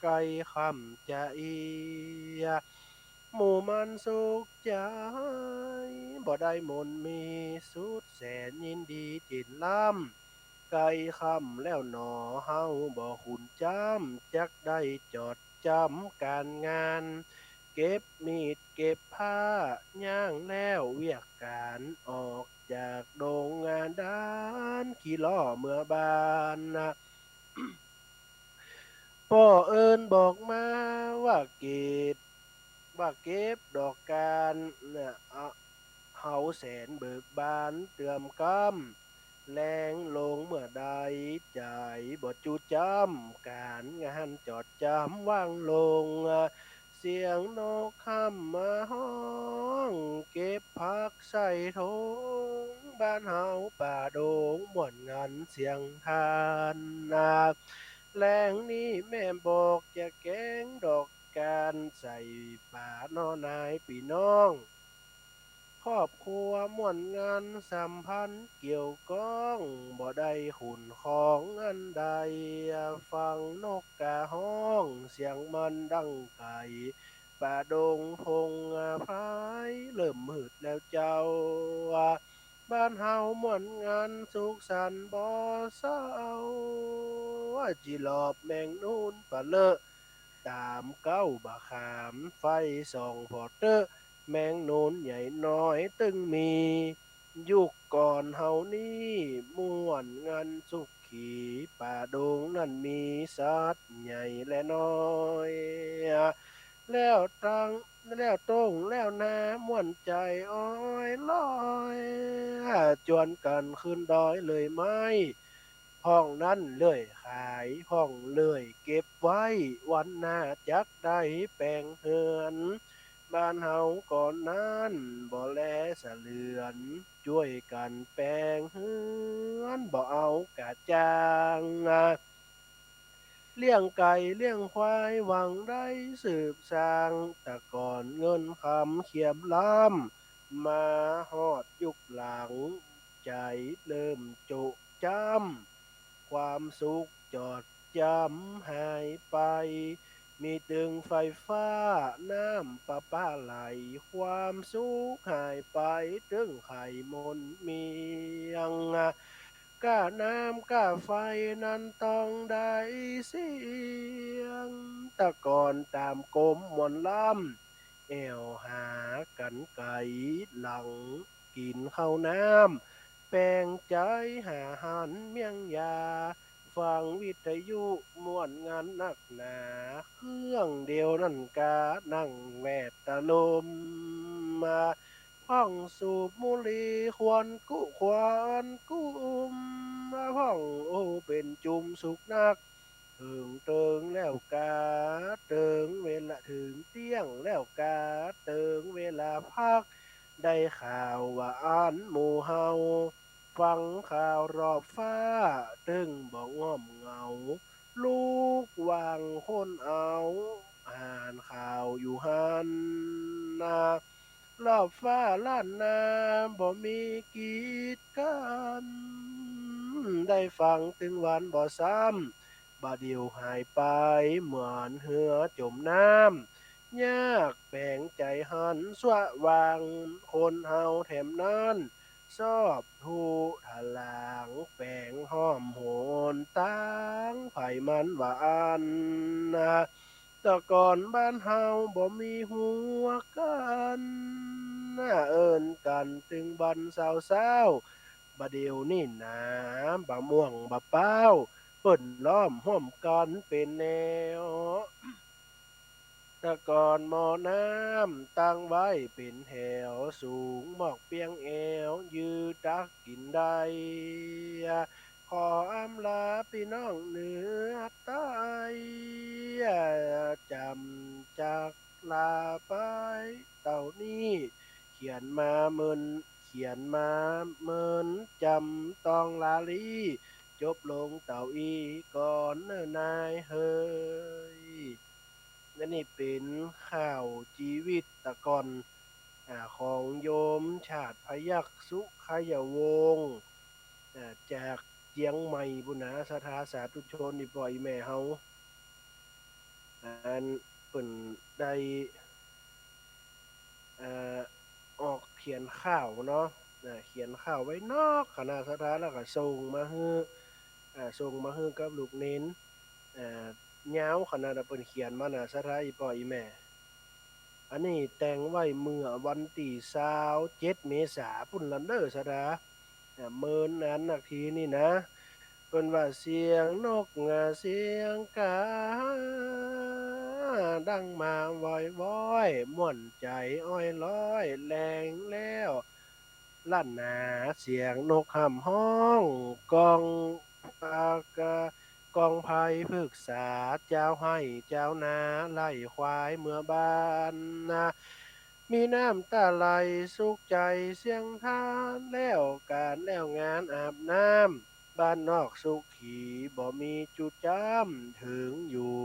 ใก้ค่ำจาอี้ หมู่มันสุขใจ๋ บ่ได้มนต์มี สุดแสนยินดีจิตล้ำ ใก้ค่ำแล้วหนอ เฮาบ่ขุนจ้ำ จักได้จดจำก๋านงาน เก็บมีดเก็บผ้า ย่างแล้วเวียกก๋านออก จากดงดาน ขี่ล้อเมือบ้านนะ ป้อเอิ้นบอกมาว่าเก็บ ว่าเก็บดอกกานนะ เฮาแสนเบิกบานเติมกำ แลงลงเมื่อใด ใจ๋บ่จู้จำ ก๋านงานจอดจำวางลง เสียงนกฮ่ำมาฮ้อง เก็บผักใส่ถง บ้านเฮาป่าดงม่วนงันเสียงทานนา แลงนี้แม่บอกจะแก๋งดอกกาน ใส่ป๋าน้อ นายปี้น้อง ครอบครัวม่วนงัน สัมพันธ์เกี่ยวก้อง บ่ได้ขุ่นข้องอันใด ฟังนกกาฮ้อง เสียงมันดังไก๋ ป่าดงพงไพร เริ่มมืดแล้วเจ้า บ้านเฮาม่วนงันสุขสันต์บ่เศร้า จิหลอบแมงนูนปะเลอะ ต๋ามเก๊าบ่าขาม ไฟส่องผ่อเต๊อะ แมงนูนใหญ่น้อยตึงมี ยุคก่อนเฮานี้ ม่วนงันสุขี ป่าดงนั้นมีสัตว์ใหญ่และน้อย แล้วตัง แล้วต้งแล้วนา ม่วนใจ๋อ้อยลอย จวนกั๋นขึ้นดอยเลยไหม พ่องนั้นเลื่อยขาย พ่องเลื่อยเก็บไว้ วันหน้าจักได้แป๋งเฮือน บ้านเฮาก่อนนั้น บ่แลสะเหลือน จ้วยกั๋นแป๋งเฮือน บ่เอากาจ้าง เลี้ยงไก่เลี้ยงควาย หวังได้สืบสาน แต่ก่อนเงินคำเขียมล้ำ มาฮอดยุคหลัง ใจ๋เริ่มโจะจ้ำ ความสุขจอดจ้ำหายไป มีตึงไฟฟ้า น้ำประปาไหล ความสุขหายไป ตึงไขมนเมียง ก้าน้ำก้าไฟนั้นต้องได้เสียง แต่ก่อนต๋ามกมหมอนล้ำ แอ่วหากั๋นไก๋ หลังกิ๋นข้าวน้ำ แป๋งใจ๋หาหันเมี่ยงยา ฟังวิทยุม่วนงันนักหนา เครื่องเดียวนั้นกา นั่งแวดตะลม พ่องสูบบุหรี่ควันกุควันกุ้ม พ่องโอ้เป๋นจุมสุขนัก เถิงเติงแล้วกา เติงเวลา เถิงเตี้ยงแล้วกา เติงเวลาพัก ได้ข่าวว่าอันหมู่เฮา ฟังข่าวรอบฟ้า ตึงบ่ง่อมเหงา ลูกหว่างคนเอา อ่านข่าวอยู่หั้นนา รอบฟ้าล้านนา บ่มีกีดกั๋น ได้ฟังตึงวันบ่ซ้ำ บ่าเดี่ยวหายไปเหมือนเฮือจ๋มน้ำ ยากแป๋งใจ๋หันสว่าง คนเฮาแถมนั้น ชอบทุถลาง แป๋งห้อมโหนตาง ใผมันว่าอั้นนา แต่ก่อนบ้านเฮาบ่มีหัวกั๋น เอิ้นกั๋นตึงวันเศร้าๆ บ่าเดี่ยวนี้หนา บ่าม่วงบ่าเป๊า เปิ้นล้อมห้อมกั๋นเป๋นแนว แต่ก่อนหม้อน้ำตั้งไว้เป๋นแถว สูงมอกเปียงแอว ยื้อตักกิ๋นได้ ขออำลาปี้น้องเหนือใต้ จ๋ำจักลาไปเต้านี้ เขียนมาเมิน เขียนมาเมินจ๋ำต้องลาลี้ จบลงเต้าอี้ก่อนเน่อนายเหย และนี่เป๋นข่าวจีวิตแต่ก่อน อ่า ของโยมชาติพยัคฆ์ สุขยะวงศ์ อ่า จากเจียงใหม่ปู้นนา ศรัทธาสาธุชน อี่ป้ออี่แม่เฮา อันเปิ้นได้ เอ่อ ออกเขียนข่าวเนาะ อ่า เขียนข่าวไว้นอกขนาดศรัทธา แล้วก็ส่งมาหื้อ อ่า ส่งมาหื้อกับลูกเณร เอ่อ ยาวขนาดเปิ้นเขียนมานะ ศรัทธาอี่ป้ออี่แม่ อันนี้แต่งไว้เมื่อวันตี้ซาวเจ็ดเมษาปู้นละเน่อศรัทธา อ่า เมินนานนักทีนี่นะ เปิ้นว่า เสียงนกงาเสียงกา ดังมาว้อยๆ ม่วนใจ๋อ้อยลอยแหลงแล้ว ล้านนา เสียงนกฮ่ำฮ้อง กอง อ่า กะ กองไพรพฤกษา จาวไฮ่จาวนา ไล่ควายเมือบ้านนา มีน้ำต๋าไหลสุขใจ๋เสียงฮ้าน แล้วก๋านแล้วงานอาบน้ำ บ้านนอกสุขี บ่มีจุ๊จ้ำ เถิงอยู่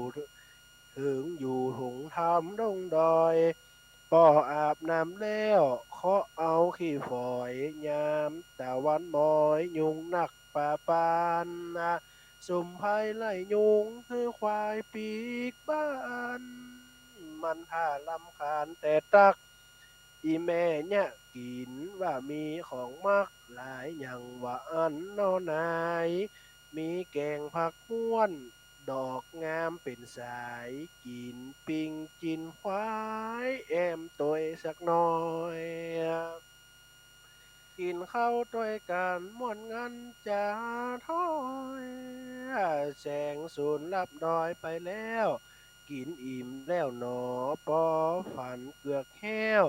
เถิงอยู่หงส์ถ้ำดงดอย ป้ออาบน้ำแล้ว เคาะเอาขี้ฝอย ยามตะวันมอย ยุงนักปาปานนา สุมไพรไล่ยุง หื้อควายปีกบ้าน มันถ้ารำคาญแต่ตั๊ก อี่แม่เยียะกิ๋น ว่ามีของมัก หลายอย่างว่าอั้นน้อหนาย มีแก๋งผักฮ้วน ดอกงามเป๋นสาย กิ๋นปิ้งจินควาย แอมตวยสักหน่อย กิ๋นข้าวตวยกั๋น ม่วนงันจาถ้อย แสงสูนลับดอยไปแล้ว กิ๋นอิ่มแล้วหนอ ปอฝันเกือกแห้ว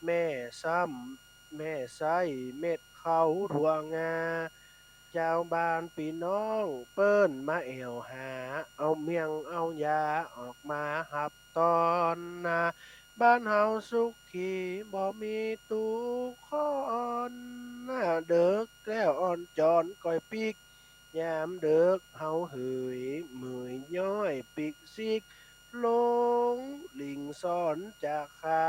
แม่ซ้ำ แม่ใส้เม็ดข้าวถั่วงา จาวบ้านปี้น้อง เปิ้นมาแอ่วหา เอาเมี่ยงเอายา ออกมาฮับตอนนา บ้านเฮาสุขี บ่มีตุ๊กข์คอนนา เดิ็กแล้วอ่อนจอนก้อยปิ๊ก ยามเดิ็กเฮาเหย เหมยย้อยปิ๊กซิก ลงหลิ้งซ่อนจ๋าคา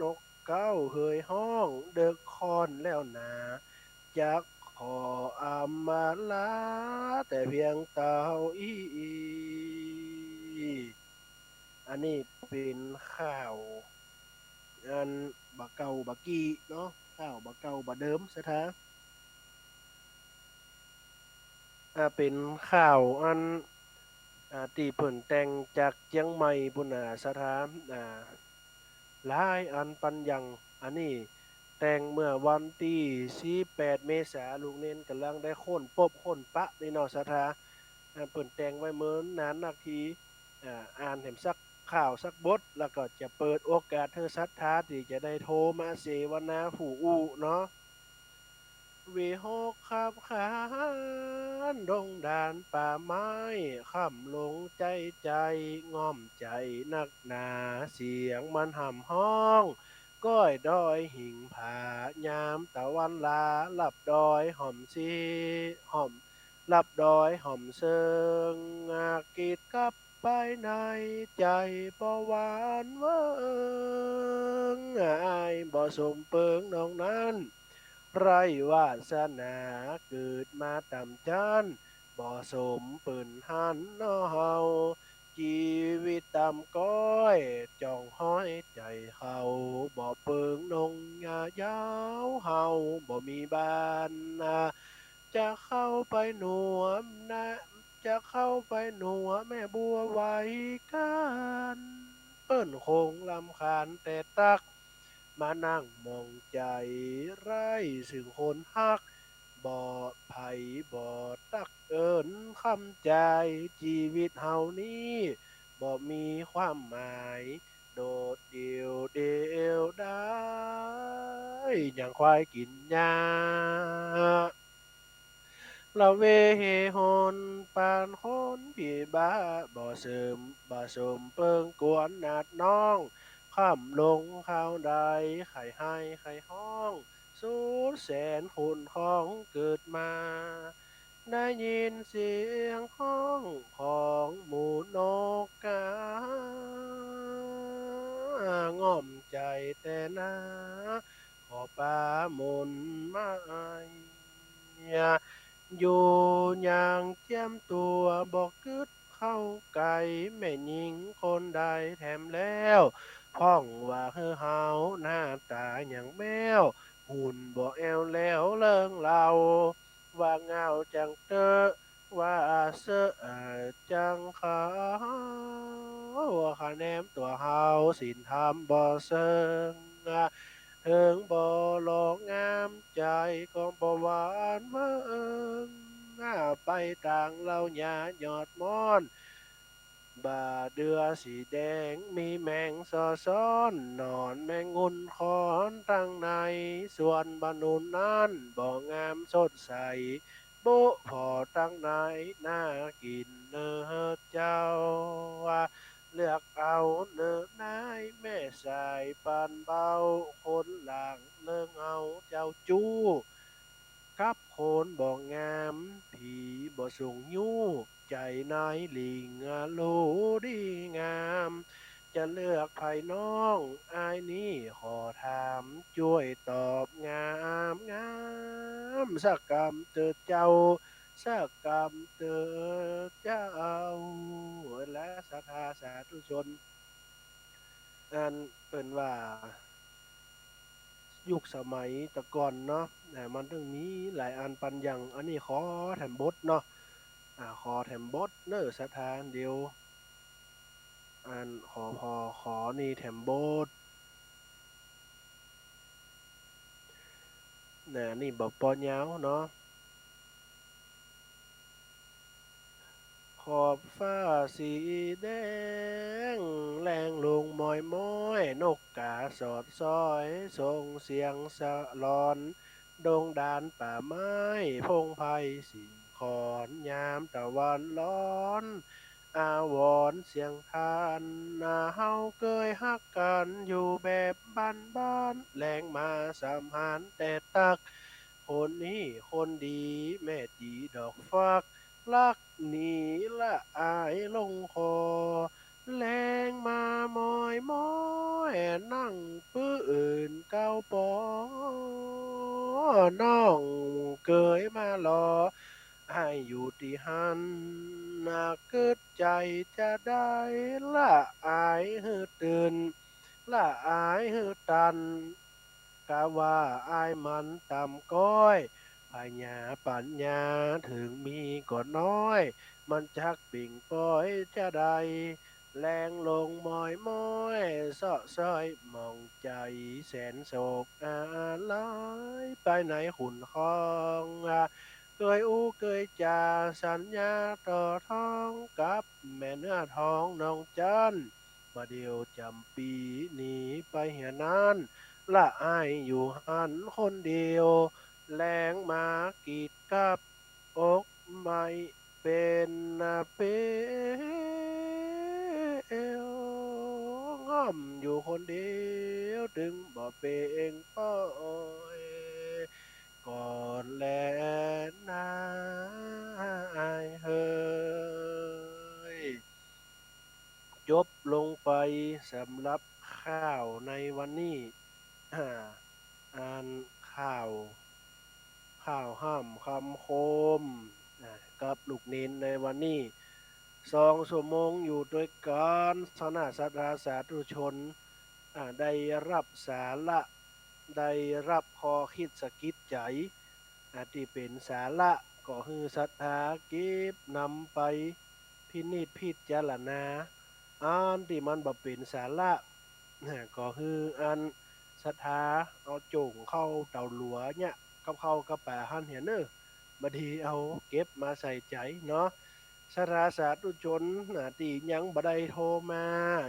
นกเก๊าเหยฮ้อง เดิ็กค่อนแล้วหนา จักขออำมาลา แต่เพียงเต้าอี้ อันนี้เป๋นข่าว อันบ่าเก่าบ่ากี้เนาะ ข่าวบ่าเก่าบ่าเดิมศรัทธา อ่า เป๋นข่าวอัน อ่า ตี้เปิ้นแต่งจากเจียงใหม่ปู้นนาศรัทธา อ่า หลายอันปันยัง อันนี้แต่งเมื่อวันตี้สิบแปดเมษา ลูกเณรก่ำลังได้ค้นปบค้นปะนี่เนาะศรัทธา อ่า เปิ้นแต่งไว้เมินนานนักที อ่า อ่านแหมสักข่าวสักบท แล้วก็จะเปิดโอกาสหื้อศรัทธาตี้จะได้โทรมาเสวนาผู้อู้เนาะ วิหกขับขานดงดานป่าไม้ ค่ำลงใจ๊ใจ๋ ง่อมใจ๋นักหนา เสียงมันฮ่ำฮ้อง ก้อยดอยหิ่งผา ยามตะวันลา ลับดอยฮ่อมสี ฮ่อม ลับดอยฮ่อมเซิง อากิดกับ ไปในใจ๋บ่หวานเวิง อ้ายบ่สมเปิงน้องนั้น ไร้วาสนาเกิดมาต่ำจั้น บ่สมเปิ้นหั้นน้อเฮา จีวิตต่ำก้อย จ่องฮ้อยใจ๋เฮา บ่เปิงน้องยาเยาว์ เฮาบ่มีบ้านนา จะเข้าไปหนวมนะ จะเข้าไปหนวมแม่บัวไหวกั๋น เปิ้นคงรำคาญแต่ตั๊ก มานั่งหมองใจ๋ ไร้ซึ่งคนฮัก บ่ใผบ่ตักเอิ้นคำใจ๋ จีวิตเฮานี้ บ่มีความหมาย โดดเดี่ยวเดียวดาย อย่างควายกิ๋นหญ้า ละเวเฮฮนปานคนผีบ้า บ่เสริม บ่สมเปิงกวนนาดน้อง ค่ำลงคราวใด ใค่ไห้ใค่ฮ้อง สุดแสนขุ่นข้องเกิดมา ได้ยินเสียงฮ้องของหมู่นกกา ง่อมใจ๋แต่นา ขอปาหมุนมาไอ อยู่อย่างเจียมตั๋ว บ่กึ๊ดเข้าใก้ แม่ญิงคนใดแถมแล้ว พ่องว่าหื้อเฮาหน้าต๋าอย่างแม้ว หุ่นบ่แอ่วแหลวเริงเล่า ว่าเง่าจังเต๊อะ ว่าเซอะจังขาว คะแนนตั๋วเฮา ศีลธรรมบ่เซิง เถิงบ่หล่องาม ใจ๋ก็บ่หวานเวิง ไปตางเล่ายายอดม่อน บ่าเดื่อสีแดง มีแมงซอซ้อน หนอนแมงงุ่นขอน ตังในสวนบ่าหนุนนั้น บ่งามสดใส บุพอตังในน่ากิ๋นเน่อเจ้า เลือกเอาเน่อนายแม่สายปานเบา คนหลังเลิงเอาเจ้าจู้ กับคนบ่งาม ผีบ่ส่งยู้ ใจ๋นายหลิงอะหลูดีงาม จะเลือกใผน้อง อ้ายนี้ขอถาม จ้วยตอบงามงาม สักกำเต๊อะเจ้า สักกำเต๊อะเจ้า และศรัทธาสาธุชน อันเปิ้นว่า ยุคสมัยตะก่อนเนาะ อ่า มันตึงมีหลายอันปันอย่าง อันนี้ขอแถมบทเนาะ อ่า ขอแถมบทเน่อศรัทธา เดี๋ยว อันขอ พอ ขอนี่แถมบท นะ นี่บ่ปอยาวเนาะ ขอบฟ้าสีแดง แลงลงหมอยม้อย นกกาสอดซ้อย ส่งเสียงสะหลอน ดงดานป่าไม้ พงไพรสิงขร ยามตะวันร้อน อาวรณ์เสียงทาน เฮาเกยฮักกั๋น อยู่แบบบ้านๆ แลงมาสำหารแต่ตั๊ก คนนี้คนดี แม่จี๋ดอกฟัก ลักหนีละอายลงคอ แลงมาหมอยม้อย นั่งปื้ออื่นเก้าปอ น้องเกยมารอ อ้ายอยู่ตี้หั้น นะกึ๊ดใจ๋จะได้ ละอายหื้อตื่น ละอายหื้อตัน กาว่าอ้ายมันต่ำก๊อย ผญาปั๋ญญาเถิงมีก็น้อย มันจักเบ่งปอยจะใด แลงลงหมอยม้อย เซาะซ้อยหมองใจ๋ แสนโศกอาลัย ไปไหนขุนคอง เกยอู้เกยจ๋า สัญญาต่อทอง กับแม่เนื้อทองน้องจัน บ่าเดี่ยวจ๋ำปี๋หนีไปเหียนั้น ละอ้ายอยู่หั้นคนเดียว แลงมากีดกับ อกไม้เป๋นเป๋ว ง่อมอยู่คนเดียว ตึงบ่เป่งปอย ก่อนแลนาอ้ายเฮย จบลงไปสำหรับข่าวในวันนี้ อ่า อันข่าว ข่าวห้ำคำคม อ่า กับลูกเณรในวันนี้ สองชั่วโมงอยู่ตวยกั๋น สนะศรัทธาสาธุชน อ่า ได้ฮับสาระ ได้ฮับข้อคิดสะกิดใจ๋ อ่า ตี้เป๋นสาระ ก็หื้อศรัทธาเก็บนำไปพินิจพิจารณา อันตี้มันบ่เป๋นสาระ นะ ก็หื้ออันศรัทธาเอาโจ๋งเข้าเต๋าหลัวเนี่ย กับข้าวกับป๋าหั้นเหียเน่อ บ่ดีเอาเก็บมาใส่ใจ๋เนาะ ศรัทธาสาธุชน นะ ตี้ยังบ่ได้โทรมา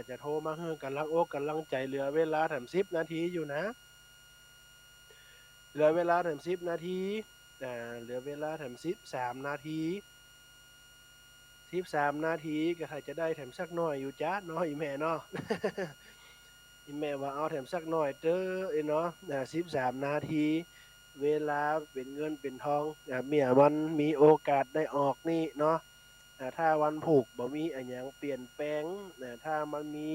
จะโทรมาหื้อก๋ำลังอกก๋ำลังใจ๋ เหลือเวลาแถมสิบนาทีอยู่นะ เหลือเวลาแถมสิบนาที อ่า เหลือเวลาแถมสิบสามนาที สิบสามนาที ก็ถ้าจะได้แถมสักหน่อยอยู่จ๊ะเนาะ อี่แม่เนาะ อี่แม่ว่าเอาแถมสักหน่อยเต๊อะ เอ้ยเนาะ อ่า สิบสามนาที เวลาเป๋นเงินเป๋นทอง อ่า เมื่อมันมีโอกาสได้ออกนี่เนาะ อ่า ถ้าวันพูกบ่มีอะหยังเปลี่ยนแปลง อ่า ถ้ามันมี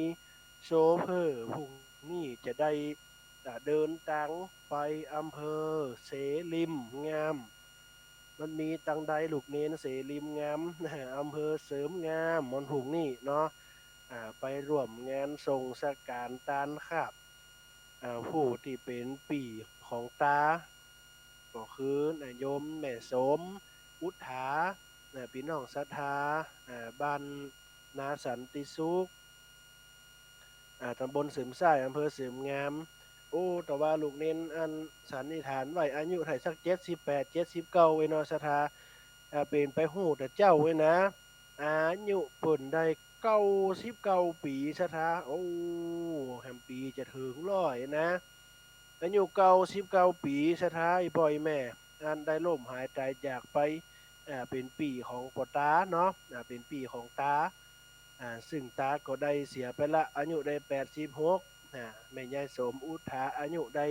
โชว์เพิ่มพูกนี้จะได้ อ่า เดินตางไปอำเภอเสริมงาม มันมีตังใดลูกเณรเสริมงาม อำเภอเสริมงาม วันพูกนี้เนาะ อ่า ไปร่วมงานส่งสการตานคาบ อ่า ผู้ตี้เป๋นปี้ของต๋า ก็คือ อ่า โยมแม่สม อุทา อ่า ปี้น้องศรัทธา อ่า บ้านนาสันติสุข อ่า ตำบลเสริมสร้าง อำเภอเสริมงาม โอ้ แต่ว่าลูกเณรอันสันนิษฐานไว้ อายุไถ่สักเจ็ดสิบแปด เจ็ดสิบเก้า ไว้เนาะ ศรัทธา อ่า เป๋นไปฮู้แต่เจ๊าไว้นะ อายุเปิ้นได้เก้าสิบเก้าปี๋ ศรัทธา โอ้ แหมปี๋จะเถิงร้อยนะ อายุเก้าสิบเก้าปี๋ ศรัทธา อี่ป้ออี่แม่ อันได้ล้มหายต๋ายจากไป อ่า เป๋นปี้ของป้อต๋าเนาะ อ่า เป๋นปี้ของต๋า อ่า ซึ่งต๋าก็ได้เสียไปละ อายุได้แปดสิบหก อ่า แม่ยายสมอุทา อายุได้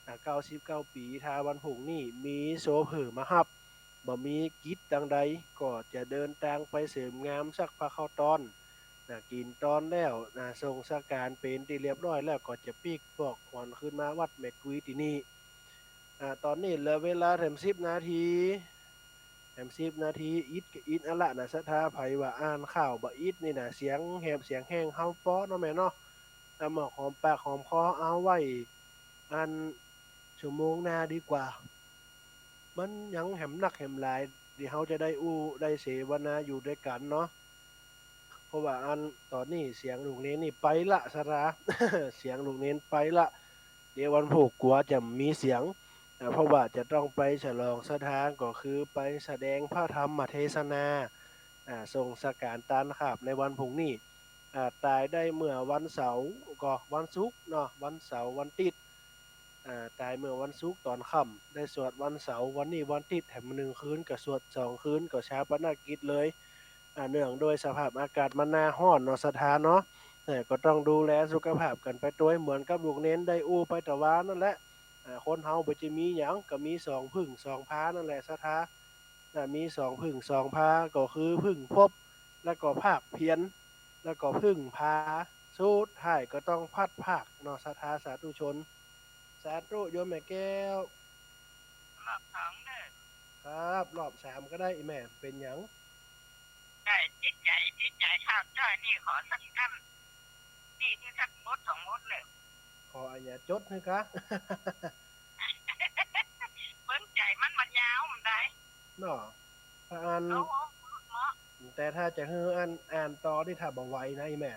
อ่า เก้าสิบเก้าปี๋ ถ้าวันพรุ่งนี้มีศพหื้อมาฮับ บ่มีกิจตังใด ก็จะเดินตางไปเสริมงามสักพระข้าวตอน นะ กิ๋นตอนแล้ว นะ ส่งสังฆารเป๋นตี้เรียบร้อยแล้ว ก็จะปิ๊กบอกหวนคืนมาวัดแม่กุยตี้นี่ อ่า ต๋อนนี้เหลือเวลาแถมสิบนาที แถมสิบนาที อิดก็อิดอันละนะ ศรัทธา ใผว่าอ่านข่าวบ่อิดนี่นะ เสียงแหบเสียงแห้งเฮาเปาะเนาะแม่เนาะ อ่า หมอกหอมปากหอมคอเอาไว้ อัน ชั่วโมงหน้าดีกว่า มันยังแหมนักแหมหลาย ตี้เฮาจะได้อู้ได้เสวนาอยู่ตวยกั๋นเนาะ เพราะว่าอันต๋อนนี้เสียงลูกเณรนี่ไปละ ศรัทธา เสียงลูกเณรไปละ เดี๋ยววันพูกกั๋วจะมีเสียง อ่า เพราะว่าจะต้องไปฉลอง ศรัทธา ก็คือไปแสดงพระธรรมเทศนา อ่า ส่งสังฆารตานคาบในวันพรุ่งนี้ อ่า ต๋ายได้เมื่อวันเสาร์ ก็วันศุกร์เนาะ วันเสาร์วันติ๊ด อ่า ต๋ายเมื่อวันศุกร์ต๋อนค่ำ ได้สวดวันเสาร์ วันนี้วันติ๊ดแถมหนึ่งคืน ก็สวดสองคืน ก็ฌาปนกิจเลย อ่า เนื่องด้วยสภาพอากาศมันหน้าฮ้อนเนาะ ศรัทธาเนาะ เออ ก็ต้องดูแลสุขภาพกั๋นไปตวย เหมือนกับลูกเณรได้อู้ไปตะวานั่นแหละ อ่า คนเฮาบ่จะมีหยัง ก็มีสองผึ้งสองพานั่นแหละ ศรัทธา อ่า มีสองผึ้งสองพา ก็คือผึ้งพบ แล้วก็ภาคเพียร แล้วก็พึ่งพา สุดท้ายก็ต้องพลัดพรากเนาะ ศรัทธาสาธุชน สาธุ โยมแม่แก้ว รอบสองเน่อ ครับ รอบสามก็ได้ อี่แม่ เป๋นหยัง ได้ จิตใจ๋ จิตใจ๋ข้าวจ้อยนี่ขอสักอัน นี่ นี่สักบทสองบทเน่อ ขออาญาจดหื้อกา เปิ้นใจ๋มัน มันยาว มันได้ เนาะ ถ้าอัน เอา เอา เอา แต่ถ้าจะหื้ออัน อ่านต่อนี่ถ้าบ่ไหวนะ อี่แม่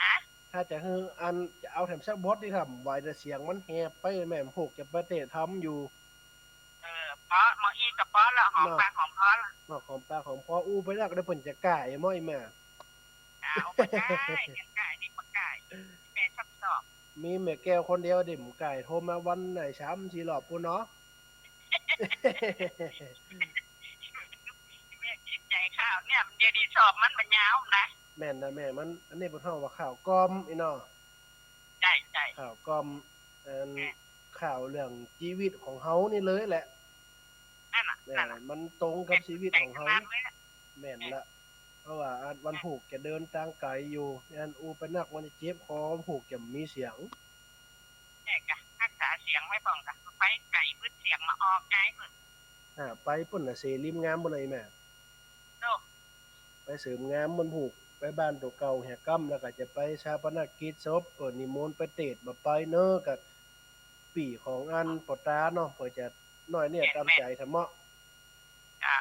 ฮะ ถ้าจะหื้ออัน จะเอาแถมสักบทนี่ถ้าบ่ไหว แต่เสียงมันแหบไป แม่พูกจะไปเตะธรรมอยู่ เออ เปาะ เมื่ออี้ก็เปาะแล้ว หอมปากหอมคอแล้ว เนาะ หอมปากหอมคอ อู้ไปแล้วก็ได้เปิ้นจะก่าย เอ้ย เม้อ อี่แม่ อ่า เอาไปก่าย เดี๋ยวก่าย นี่ไปก่าย แม่ชอบสอบ มีแม่แก้วคนเดียวเด้ บ่ก่าย โทรมาวันไหนสามสี่รอบปู้นเนาะ แม่จิตใจ๋ข้าวเนี่ย มันเดี๋ยวนี้สอบมัน มันยาวนะ แม่นนะแม่ มัน อันนี้เปิ้นฮ้องว่าข้าวกล่อม อี่เนาะ ใจ้ ใจ้ ข้าวกล่อม อัน ใจ้ ข้าวเรื่องจีวิตของเฮานี่เลยแหละ นั่นน่ะ เออ นั่นน่ะ มันตรงกับจีวิตของเฮา แม่น แม่นละ เพราะว่าอันวันพูกจะเดินตางไก๋อยู่ อันอู้ไปนักมันจะเจ็บคอ วันพูกจะบ่มีเสียง แม่กะฮักษาเสียงไว้พ่องกะ ไปไก๋บึดเสียงบ่ออก อายเปิ้น อ่า ไปปู้นน่ะ เสริมงามปู้นน่ะ อี่แม่ โอ้ ไปเสริมงามวันพูก ไปบ้านตั๋วเก่าแหมก้ำ แล้วก็จะไปฌาปนกิจศพ เปิ้นนิมนต์ไปเตศน์ บ่ไปเน่อ กะปี้ของอันป้อต๋าเนาะ เปิ้นจะน้อยเนื้อต่ำใจ๋แท้เมาะ เจ้า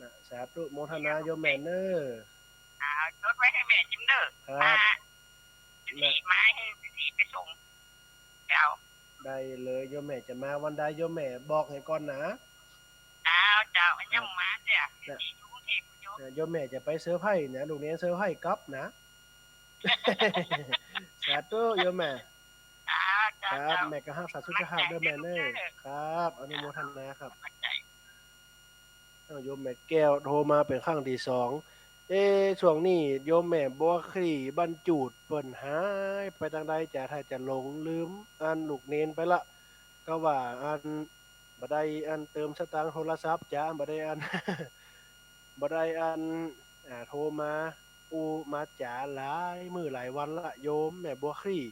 นะ สาธุโมทนาโยมแม่เน่อ อ่า จดไว้หื้อแม่จิมเน่อ ครับ อ่า นะ สิมาหื้อ สิไปส่ง เจ้า ได้เลย โยมแม่จะมาวันใด โยมแม่บอกหื้อก่อนนะ เจ้า เจ้า มันยังมาเสีย นะ สิอยู่กรุงเทพฯ อยู่ นะ โยมแม่จะไปเซอร์ไพรส์นะ ลูกเณรเซอร์ไพรส์กลับนะ สาธุโยมแม่ เจ้า เจ้า ครับ เจ้า แม่ก็ฮักษาสุขภาพเน่อแม่เน่อ ครับ อนุโมทนาครับ ขอบใจ๋ เอ้า โยมแม่แก้วโทรมาเป๋นครั้งตี้สอง เอ๊ะ ช่วงนี้โยมแม่บัวคลี่บ้านจูดเปิ้นหายไปตางใดจ๊ะ ถ้าจะหลงลืมอันลูกเณรไปละ ก็ว่าอันบ่ได้อันเติมสตางค์โทรศัพท์จ๊ะ บ่ได้อัน บ่ได้อัน อ่า โทรมาอู้มาจ๋าหลายมื้อหลายวันละ โยมแม่บัวคลี่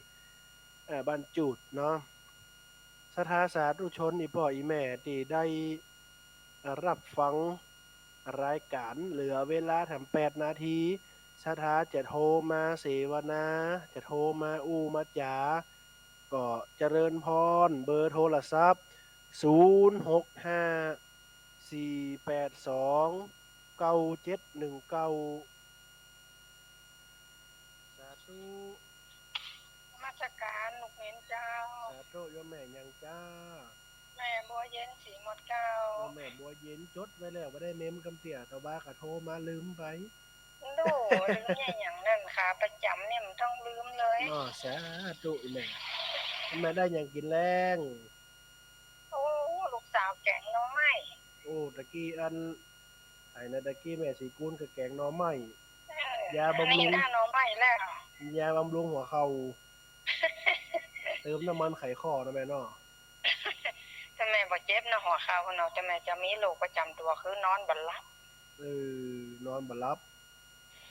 อ่า บ้านจูดเนาะ ศรัทธาสาธุชนอี่ป้ออี่แม่ตี้ได้ อ่า รับฟังรายก๋าน เหลือเวลาแถมแปดนาที ศรัทธาจะโทรมาเสวนา จะโทรมาอู้มาจ๋า ก็เจริญพร เบอร์โทรศัพท์ ศูนย์หกห้า สี่แปดสอง เก้าเจ็ดหนึ่งเก้า สาธุ กาลลูกเณรเจ้า สาธุ โยมแม่หยังจ๊ะ แม่บัวเย็น ศรีหมวดเกล้า โยมแม่บัวเย็น จดไว้แล้ว บ่ได้เมมกำเตี้ย แต่ว่าก็โทรมาลืมไป โอ้ ลืมเนี่ยหยังนั่น ขาประจ๋ำเนี่ยมันต้องลืมเลย อ้อ สาธุแม่ แม่ได้หยังกิ๋นแลง โอ้ ลูกสาวแก๋งหน่อไม้ โอ้ ตะกี้อัน ไอ้นะ ตะกี้แม่ศรีกูลก็แก๋งหน่อไม้ เออ ยาบำรุง อันนี้หน้าหน่อไม้แล้ว ยาบำรุงหัวเข่า เติมน้ำมันไขข้อนะแม่เนาะ แต่แม่บ่เจ็บนะหัวเข่าเนาะ แต่แม่จะมีโรคประจ๋ำตั๋วคือนอนบ่หลับ เออ นอนบ่หลับ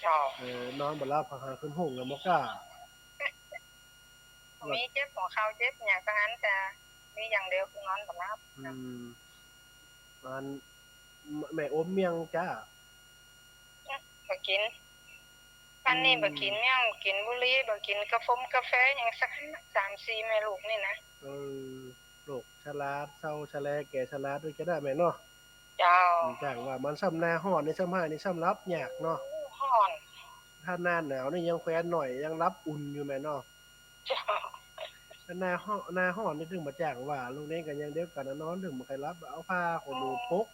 เจ้า เออ นอนบ่หลับ หาขึ้นห้องก็บ่กล้า มีเจ็บหัวเข่าเจ็บหยังก็อันจะมีอย่างเดียวคือนอนบ่หลับ อืม อัน แม่อมเมี่ยงจ๊ะ บ่กิ๋น อันนี้ อืม บ่กิ๋นเมี่ยง บ่กิ๋นบุหรี่ บ่กิ๋นกาฟงกาแฟหยังสักอันนะ สามสี่แม่ลูกนี่นะ เออ โรคชราเฒ่าชะแลแก่ชราด้วยจะได้แม่เนาะ เจ้า อืม จ้างว่ามันซ้ำหน้าฮ้อนนี่ซ้ำฮ้ายนี่ซ้ำหลับยากเนาะ โอ้ ฮ้อน ถ้าหน้าหนาวนี่ยังแควนหน่อยยังหลับอุ่นอยู่แม่เนาะ เจ้า ถ้าหน้าฮ้อน หน้าฮ้อนนี่ตึงบ่จ้างว่า ลูกเณรก็อย่างเดียวกั๋นนะ นอนตึงบ่ใค่หลับ เอาผ้าขนหนูปก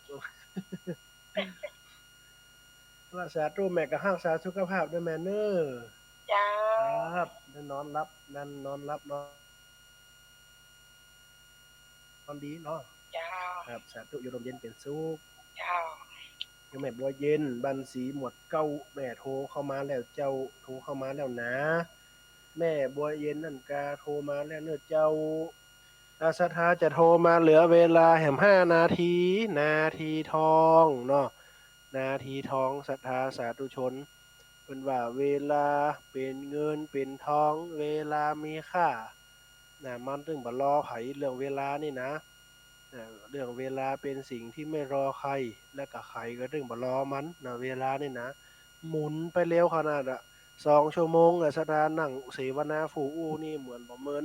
ละ สาธุ แม่ก็ฮักษาสุขภาพด้วยแม่เน้อ เจ้า ครับ ได้นอนหลับ นั่นนอนหลับ นอน นอนดีเนาะ เจ้า ครับ สาธุ อยู่ร่มเย็นเป๋นสุข เจ้า โยมแม่บัวเย็น บ้านศรีหมวดเกล้า แม่โทรเข้ามาแล้วเจ้า โทรเข้ามาแล้วนะ แม่บัวเย็นนั่นกาโทรมาแล้วเน้อเจ้า อา ศรัทธาจะโทรมาเหลือเวลาแหมห้านาที นาทีทองเนาะ นาทีทอง ศรัทธาสาธุชน เปิ้นว่าเวลาเป๋นเงินเป๋นทอง เวลามีค่า นะ มันตึงบ่รอใผ เรื่องเวลานี่นะ นะ เรื่องเวลาเป๋นสิ่งที่ไม่รอใคร และก็ใครก็ตึงบ่รอมันนะ เวลานี่นะ หมุนไปเร็วขนาดอะ สองชั่วโมงอะ ศรัทธานั่งเสวนาฟู่อู้นี่เหมือนบ่เมิน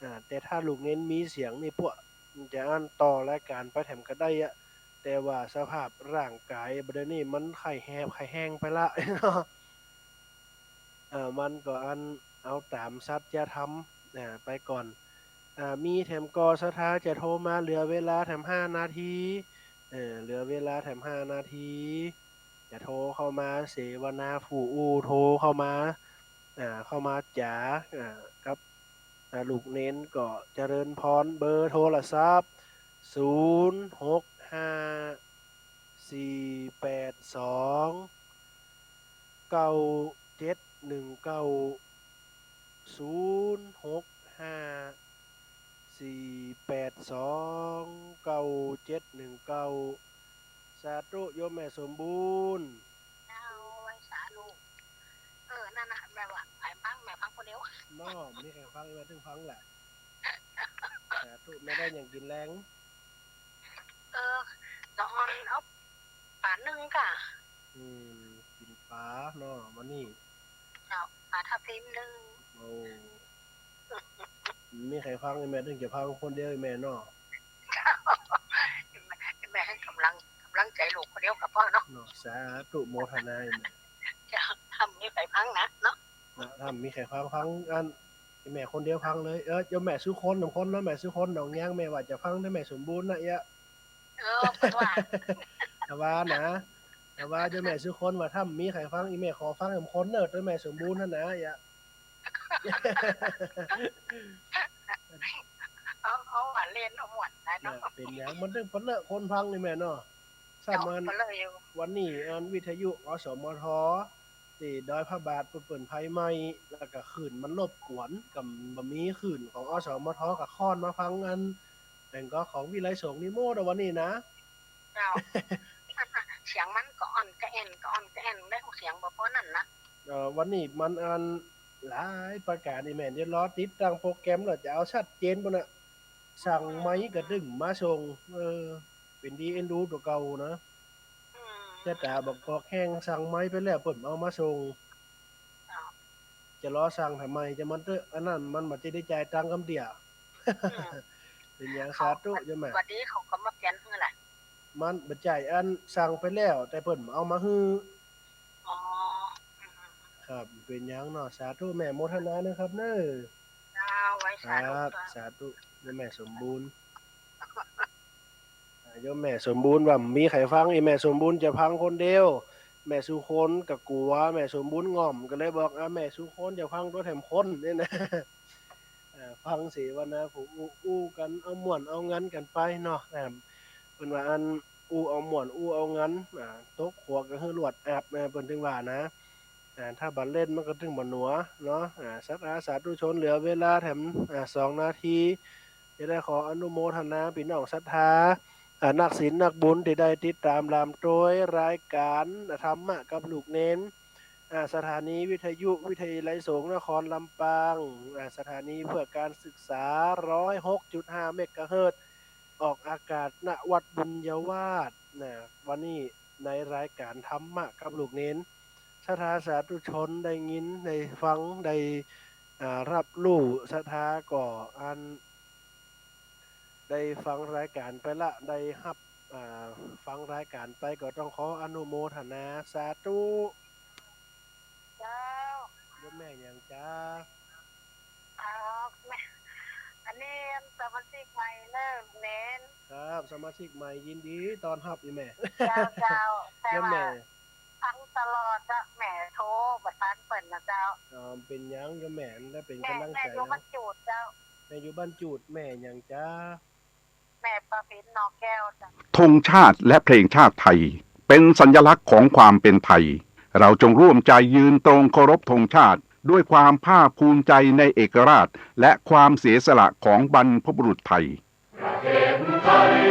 อ่า แต่ถ้าลูกเณรมีเสียงนี่ พวกมันจะอั้นต่อรายก๋านไปแถมก็ได้อะ แต่ว่าสภาพร่างก๋ายบ่าเดี่ยวนี้มันไข้แหบไข้แห้งไปละ เนาะ เอ่อ มันก็อั้นเอาต๋ามสัจธรรม อ่า ไปก่อน อ่า มีแถมก่อ ศรัทธาจะโทรมาเหลือเวลาแถมห้านาที เอ่อ เหลือเวลาแถมห้านาที จะโทรเข้ามาเสวนาฟู่อู้ โทรเข้ามา อ่า เข้ามาจ๋า อ่า กับ อ่า ลูกเณรก็เจริญพร เบอร์โทรศัพท์ ศูนย์หกห้า สี่แปดสอง เก้าเจ็ดหนึ่งเก้า ศูนย์หกห้า สี่แปดสอง เก้าเจ็ดหนึ่งเก้า สาธุ โยมแม่สมบูรณ์ เจ้า ไหว้สาลูก เออ นั่นน่ะ แม่ว่า ใผฟัง แม่ฟังคนเดียว เนาะ มีใผฟัง แม่ตึงฟังแหละ สาธุ แม่ได้หยังกิ๋นแลง เออ ตอนเอา ป๋านึ่งก่ะ อืม กิ๋นป๋าเนาะ มื้อนี้ เจ้า ป๋าทับทิมนึ่ง โอ้ มีใผฟัง แม่ตึงจะฟังคนเดียว แม่เนาะ แม่ให้ก๋ำลัง ก๋ำลังใจ๋ลูกคนเดียวก็พอเนาะ เนาะ สาธุ โมทนาแม่ เจ้า ถ้ามีใผฟังนะ เนาะ นะ ถ้ามีใผฟัง ฟังอัน แม่คนเดียวฟังเลย เออ โยมแม่สุคน หนึ่งคนเนาะ แม่สุคน หนองยาง แม่ว่าจะฟังแต่แม่สมบูรณ์นะเอ๊ะ เออ เปิ้นว่า แต่ว่านะ แต่ว่าโยมแม่สุคนว่าถ้ามีใผฟัง อีแม่ขอฟังแหมคนเน่อ แต่แม่สมบูรณ์หั้นนะเอ๊ะ เอา เอาว่าเล่น เอาม่วนนะเนาะ เนี่ย เป๋นหยัง มันตึงเปิ้นเลอะคนฟังนี่แม่เนาะ ซ้ำอัน เปิ้นเลอะอยู่ วันนี้อันวิทยุ อสมท ตี้ดอยพระบาทเปิ้นเปิ้นไฟไหม้ แล้วก็คลื่นมันรบกวน ก็บ่มีคลื่นของ อสมท ก็ค่อนมาฟังอัน แหมก็ของวิไลสงฆ์นี่หมดอะวันนี้นะ เจ้า เสียงมันก็อ่อนกะแอ่น ก็อ่อนกะแอ่น ได้เสียงบ่ปอนั้นนะ เอ่อ วันนี้มันอันหลายประก๋านนี่แม่ เดี๋ยวรอติดตั้งโปรแกรมแล้วจะเอาชัดเจนปู้นน่ะ สั่งไมค์ก็ตึงมาส่ง เออ เป๋นดีเอ็นดูตั๋วเก่านะ อืม แต่ต๋าบ่กอกแห้ง สั่งไมค์ไปแล้วเปิ้นเอามาส่ง เจ้า จะรอสั่งทำไม จะมันเต๊อะ อันนั้นมันบ่จะได้จ่ายตังค์กำเตี้ย อืม เป๋นหยัง สาธุ เจ้าแม่ บัดนี้เขาก็มาเปลี่ยนหื้อแหละ มันบ่ใจ้ อันสั่งไปแล้ว แต่เปิ้นบ่เอามาหื้อ อ๋อ อืม ครับ เป๋นหยังเนาะ สาธุแม่ โมทนานะครับเน้อ ครับ สาธุ โยมแม่สมบูรณ์ อ่า โยมแม่สมบูรณ์ว่าบ่มีใผฟัง อี่แม่สมบูรณ์จะฟังคนเดียว แม่สุคนก็กั๋ว แม่สมบูรณ์ง่อม ก็เลยบอก อ่า แม่สุคนจะฟังตั๋วแถมคนเนี่ยนะ อ่า ฟังเสวนาผู้อู้ อู้กั๋น เอาม่วนเอางันกั๋นไปเนาะ อ่า เปิ้นว่าอันอู้เอาม่วนอู้เอางัน อ่า ตกขัวก็หื้อลวดอาบ อ่า เปิ้นถึงว่านะ อ่า ถ้าบ่เล่นมันก็ตึงบ่หนัวเนาะ อ่า ศรัทธาสาธุชนเหลือเวลาแถม อ่า สองนาที จะได้ขออนุโมทนาปี้น้องศรัทธา อ่า นักศีลนักบุญตี้ได้ติดต๋ามหลามตวยรายก๋านธรรมะกับลูกเณร อ่า สถานีวิทยุวิทยาลัยสงฆ์นครลำปาง อ่า สถานีเพื่อการศึกษา ร้อยหกจุดห้าเมกะเฮิรตซ์ ออกอากาศ ณ วัดบุญญาวาส นะ วันนี้ในรายก๋านธรรมะกับลูกเณร ศรัทธาสาธุชนได้ยิน ได้ฟัง ได้ อ่า ฮับฮู้ ศรัทธาก็อัน ได้ฟังรายก๋านไปละ ได้ฮับ อ่า ฟังรายก๋านไปก็ต้องขออนุโมทนา สาธุ เจ้า โยมแม่หยังจ๊ะ อ๋อ แม่ อันนี้สมาชิกใหม่เนอะ เณร ครับ สมาชิกใหม่ ยินดีต้อนฮับ อี่แม่ เจ้า เจ้า แต่ โยมแม่ ว่าฟังตลอดเจ้า แม่โทรบ่ตันเปิ้นนะเจ้า อ๋อ เป๋นหยังโยมแม่ ได้เป๋น แม่ ก๋ำลังใจ๋ แม่อยู่บ้านจูดเจ้า แม่อยู่บ้านจูด แม่หยังจ๊ะ แม่ประพิน นอกแก้วเจ้า ธงชาติและเพลงชาติไทย เป็นสัญลักษณ์ของความเป็นไทย เราจงร่วมใจยืนตรงเคารพธงชาติ ด้วยความภาคภูมิใจในเอกราช และความเสียสละของบรรพบุรุษไทย ประเทศไทย